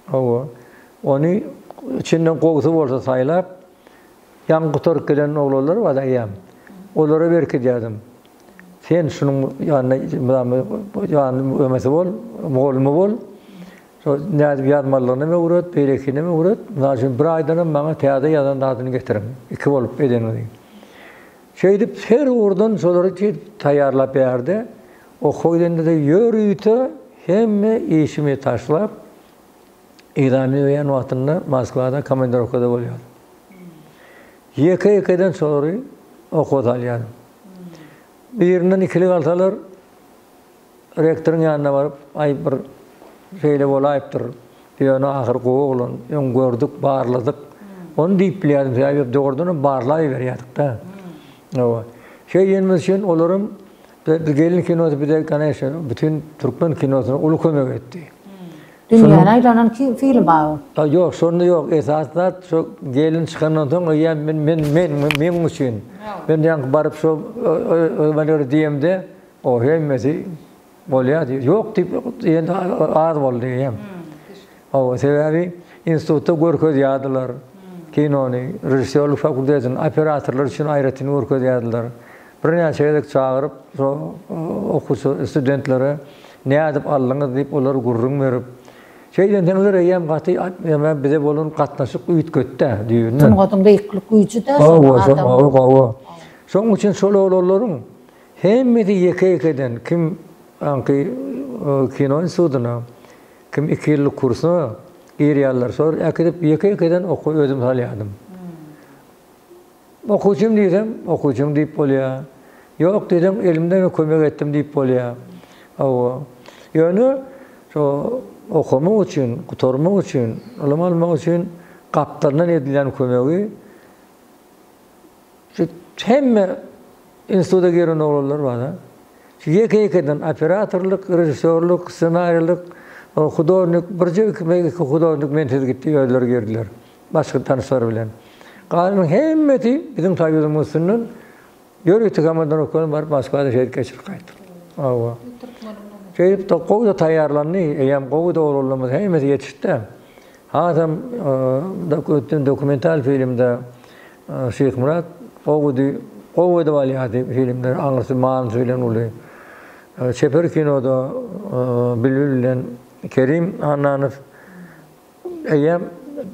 Hawa. Ony içinden gowusy bolsa saýlap, Ýaňy gutaryp gelen oglanlar bar eýýäm. Olara berkidýärdim. Sen şunuň ýanyna mydama ýanyna ömesi bol, mugallymy bol. Şo nädip ýazmalydygyny hem öwret, beýlekini hem öwret. Mysal üçin, bir aýdanam maňa täze ýazan zadyny getiriň. Iki bolup edeniňizi. Şeýdip her ugurdan şolary şeýdip taýýarlap bärde okuwa gidende-de ýörite hemme işimi taşlap, Ekzamen berýän wagtynda Moskwada komandirowkada bolýardym. Ýeke-ýekeden şolary okuwa salýardym. Birinden ikilik alsalar, rektoryň ýanyna baryp, aý bir şeýle bolaýypdyr, ýöne ahyr gowy oglan, öň gördük, barladyk. Ony diýip bilýärdim, sebäbi dogrudanam barlaýberýärdik-dä. Hawa. Şeýdenimiz üçin olaram Biz gelin kinosy bize koneşno bütin türkmen kinosyna uly kömek etdi. Dünýäni aýlanan film a o. Ýok şonda ýok esasy zat şo gelin çykandan soň eýýäm men men men meň üçin men ýaňky baryp şo öňleri diýemde o hemmesi bolýar diýip ýok diýip diýen az boldy eýýäm. Hawa sebäbi institutda görkezýärdiler kinony režissýorlyk fakultetinde operatorlar üçin aýratyn görkezýärdiler. Birnäçe gezek çagyryp, şo okuwçy studentlere nädip aldyňyz diýip, olar gürrüň berip, şeýdensoňlar eýýäm gaty ýa bize bolan gatnaşyk üýtgetdi-dä düýbünden. Sungatyň beýiklik güýji-dä şol adam. Hawa, hawa. Şonuň üçin şol oglanlaryň hemmesi ýeke-ýekeden kim aňky kino institutyna, kim iki ýyllyk kursuna girýärler, şolary äkidip ýeke-ýekeden okuwa özüm salýardym. Okuwçym diýsem, okuwçym diýip bolýar. Ýok diýseň, elimden kömek etdim diýip bolýar. Hawa. Ýöne şo okamak üçin, gutarmak üçin, ylym almak üçin gapdaldan edilýän kömegi şu hemme instituta giren oglanlar bar-a. Şu ýeke-ýekeden operatorlyk, režissýorlyk, ssenariýlik, hudožnik, birje iki hudožnik mensiz gitdi, özleri girdiler. Başga tanyşlary bilen. Galanyň hemmesi biziň soýuzymyň üstünden ýörite komandirowkadan baryp Moskwada şeýdip geçirip gaýtdyk. Hawa. Şeýdip gowy-da taýýarlandy, eýýäm gowy-da oglanlarymyz hemmesi ýetişdi. Hasam dokumental filmde Şyhmyrat gowudy, gowy edip alýardy filmleri, aňyrsy manysy bilen uly. Çeper kinoda Bilbil bilen Kerim Annanow eýýäm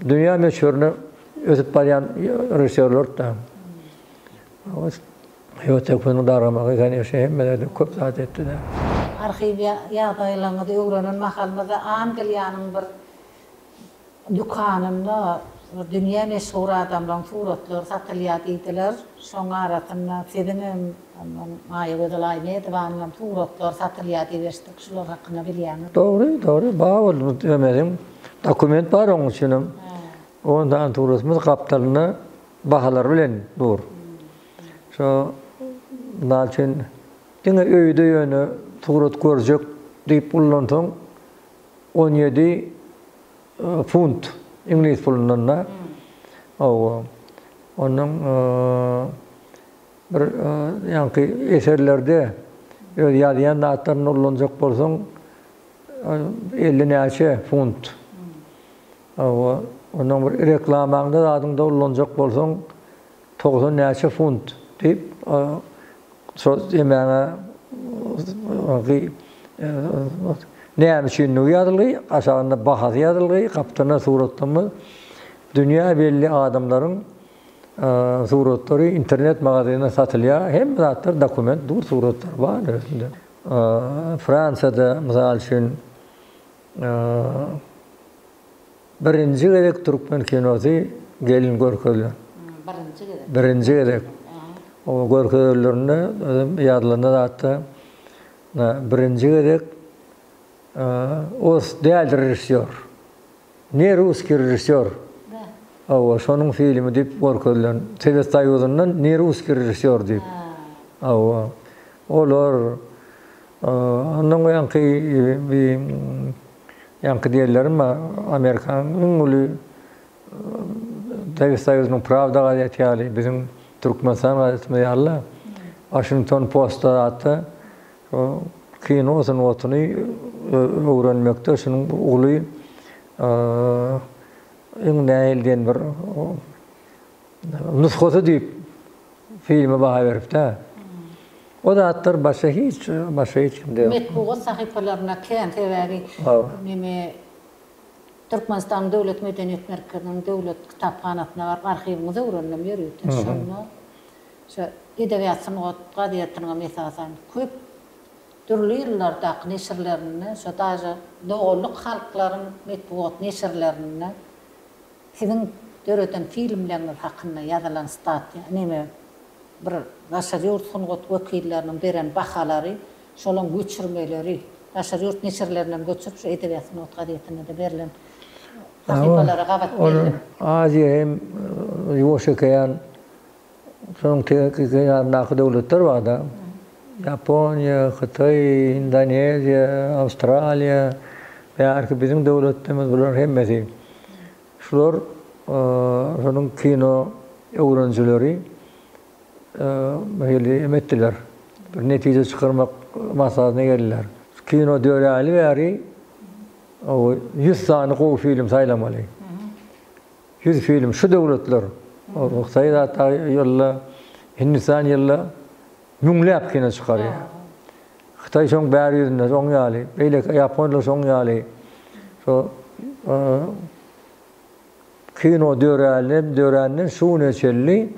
dünýä möçberinde ösüp barýan režissýorlardy. Ýotekiniň dargamagy koneşne hemmelerde köp zat etdi-de. Arhiw ýagdaýlaryňyzy öwrenen mahalymyzda Angliýanyň bir dükanynda bir dünýä meşhur adamlaryň suratlary satylýar diýdiler. Şoň arasynda siziňem, ondan Maýagözel Aýmedowanyňam suratlary satylýar diýip eşitdik. Şular hakynda bilýäňizmi? Dogry, dogry. Bar ol ömeriň. Dokument bar oň üçinem. On sany suratymyz gapdalynda bahalary bilen dur. Şo mysal üçin diňe öýde ýöne surat görjek diýip ullansaň 17 funt iňlis pulundan-da. Hawa. Ondan bir ýaňky eserlerde öz ýazýan zatlaryny ullanjak bolsaň 50 näçe funt. Hawa. Ondan bir reklamaňda zadyňda ullanjak bolsaň 90 näçe funt diýip, şo emäňe näme üçinligi ýazylgy, aşagynda bahasy ýazylgy, gapdalynda suratlanma dünýä belli adamlaryň suratlary internet magazynda satylýar. Hemme zatlar dokument dur, suratlar bar özünde. Fransiýada mysal üçin Birinji gezek türkmen kinosy gelin görkezilen. Birinji gezek. Birinji gezek. O görkezenlerinde özüm ýazylanda zatda birinji gezek ors däl režissýor. Ne russkiý režissýor. Hawa, şonuň filmi diýip görkezilen. Sowet Soýuzyndan ne russkiý režissýor diýip. Hawa. Olar ondan ýaňky Ýaňky diýenlerim Amerikanyň iň uly Sowet Soýuzynyň Prawda gazeti ýaly, biziň Türkmenistan gazetimiz ýaly-da, Waşington Post-da zatda şo kino sungatyny öwrenmekde şunuň uly iň nähili diýen bir nusgasy diýip filme baha berip-de. O zatlar başga hiç, başga hiç kimde ýok. Metbugat sahypalarynda kän sebäbi neme Türkmenistanyň Döwlet medeniýet merkeziniň döwlet kitaphanasyna baryp arhiwiňizi öwrendim ýörite. Şonda şo Edebiýat sungat gazetiniňem esasan köp dürli ýyllardaky neşirlerinde şo daže doganlyk halklaryň metbugat neşirlerinde Siziň döreden filmleriňiz hakynda ýazylan statýa, neme, bir daşary ýurt sungat wekilleriniň beren bahalary, şolaň göçürmeleri, daşary ýurt neşirlerinden göçürip şu Edebiýat sungat gazetinde-de berlen sahypalara gabat geldim. Aziýa hem Ýuwaş okean Şonuň kenaryndaky döwletler bar-da. Ýaponiýa, Hytaý, Indoneziýa, Awstraliýa, bärki biziň döwletlerimiz bularyň hemmesi. Şular şonuň kino öwrenijileri hili em etdiler. Bir netije çykarmak maslahatyna geldiler. Kino döräli bäri 100 sany gowy film saýlamaly. 100 film şu döwletler, Hytaý zatda ýylda, Hindistan ýylda müňläp kino çykarýar. Hytaý şoň bäri ýüzünde şoň ýaly, beýleki ýaponlar şoň ýaly. Şo kino döränden, döränden şu güne çenli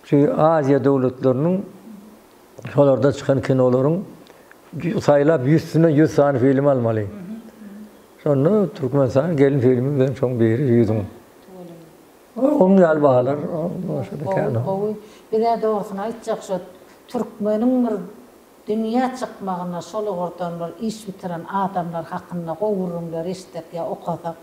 şu Aziýa döwletleriniň şolarda çykan kinolaryň saýlap ýüzsüne 100 sany film almaly. Şonda Türkmenistan gelin filmi bilen şoň biri ýüzüň. Oň ýaly bahalar başga-da kän. Gowy, gowy. Biz-ä dogrusyny aýtjak şo türkmeniň bir dünýä çykmagyna şol ugurdan bir iş bitiren adamlar hakynda gowy gürrüňler eşitsek ýa okasak.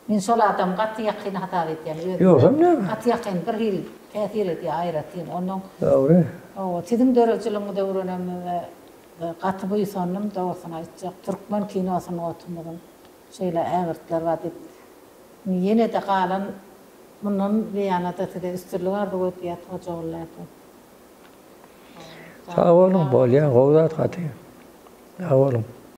Men şol adamy gaty ýakyn hasap edýän özüme. Ýogsam näme? Gaty ýakyn bir hili täsir edýär aýratyn. Onnoň Dogry. Hawa, siziň döredijiligiňizi öwrenenime Gaty buýsandym dogrusyny aýtjak. Türkmen kino sungatymyzyň şeýle ägirtleri bar diýip. Indi ýene-de galan. Mundan beýana-da size üstünlik arzuw edýäs Hojaguly ata. Sag boluň, bolýa, gowy zat gaty. Sag boluň.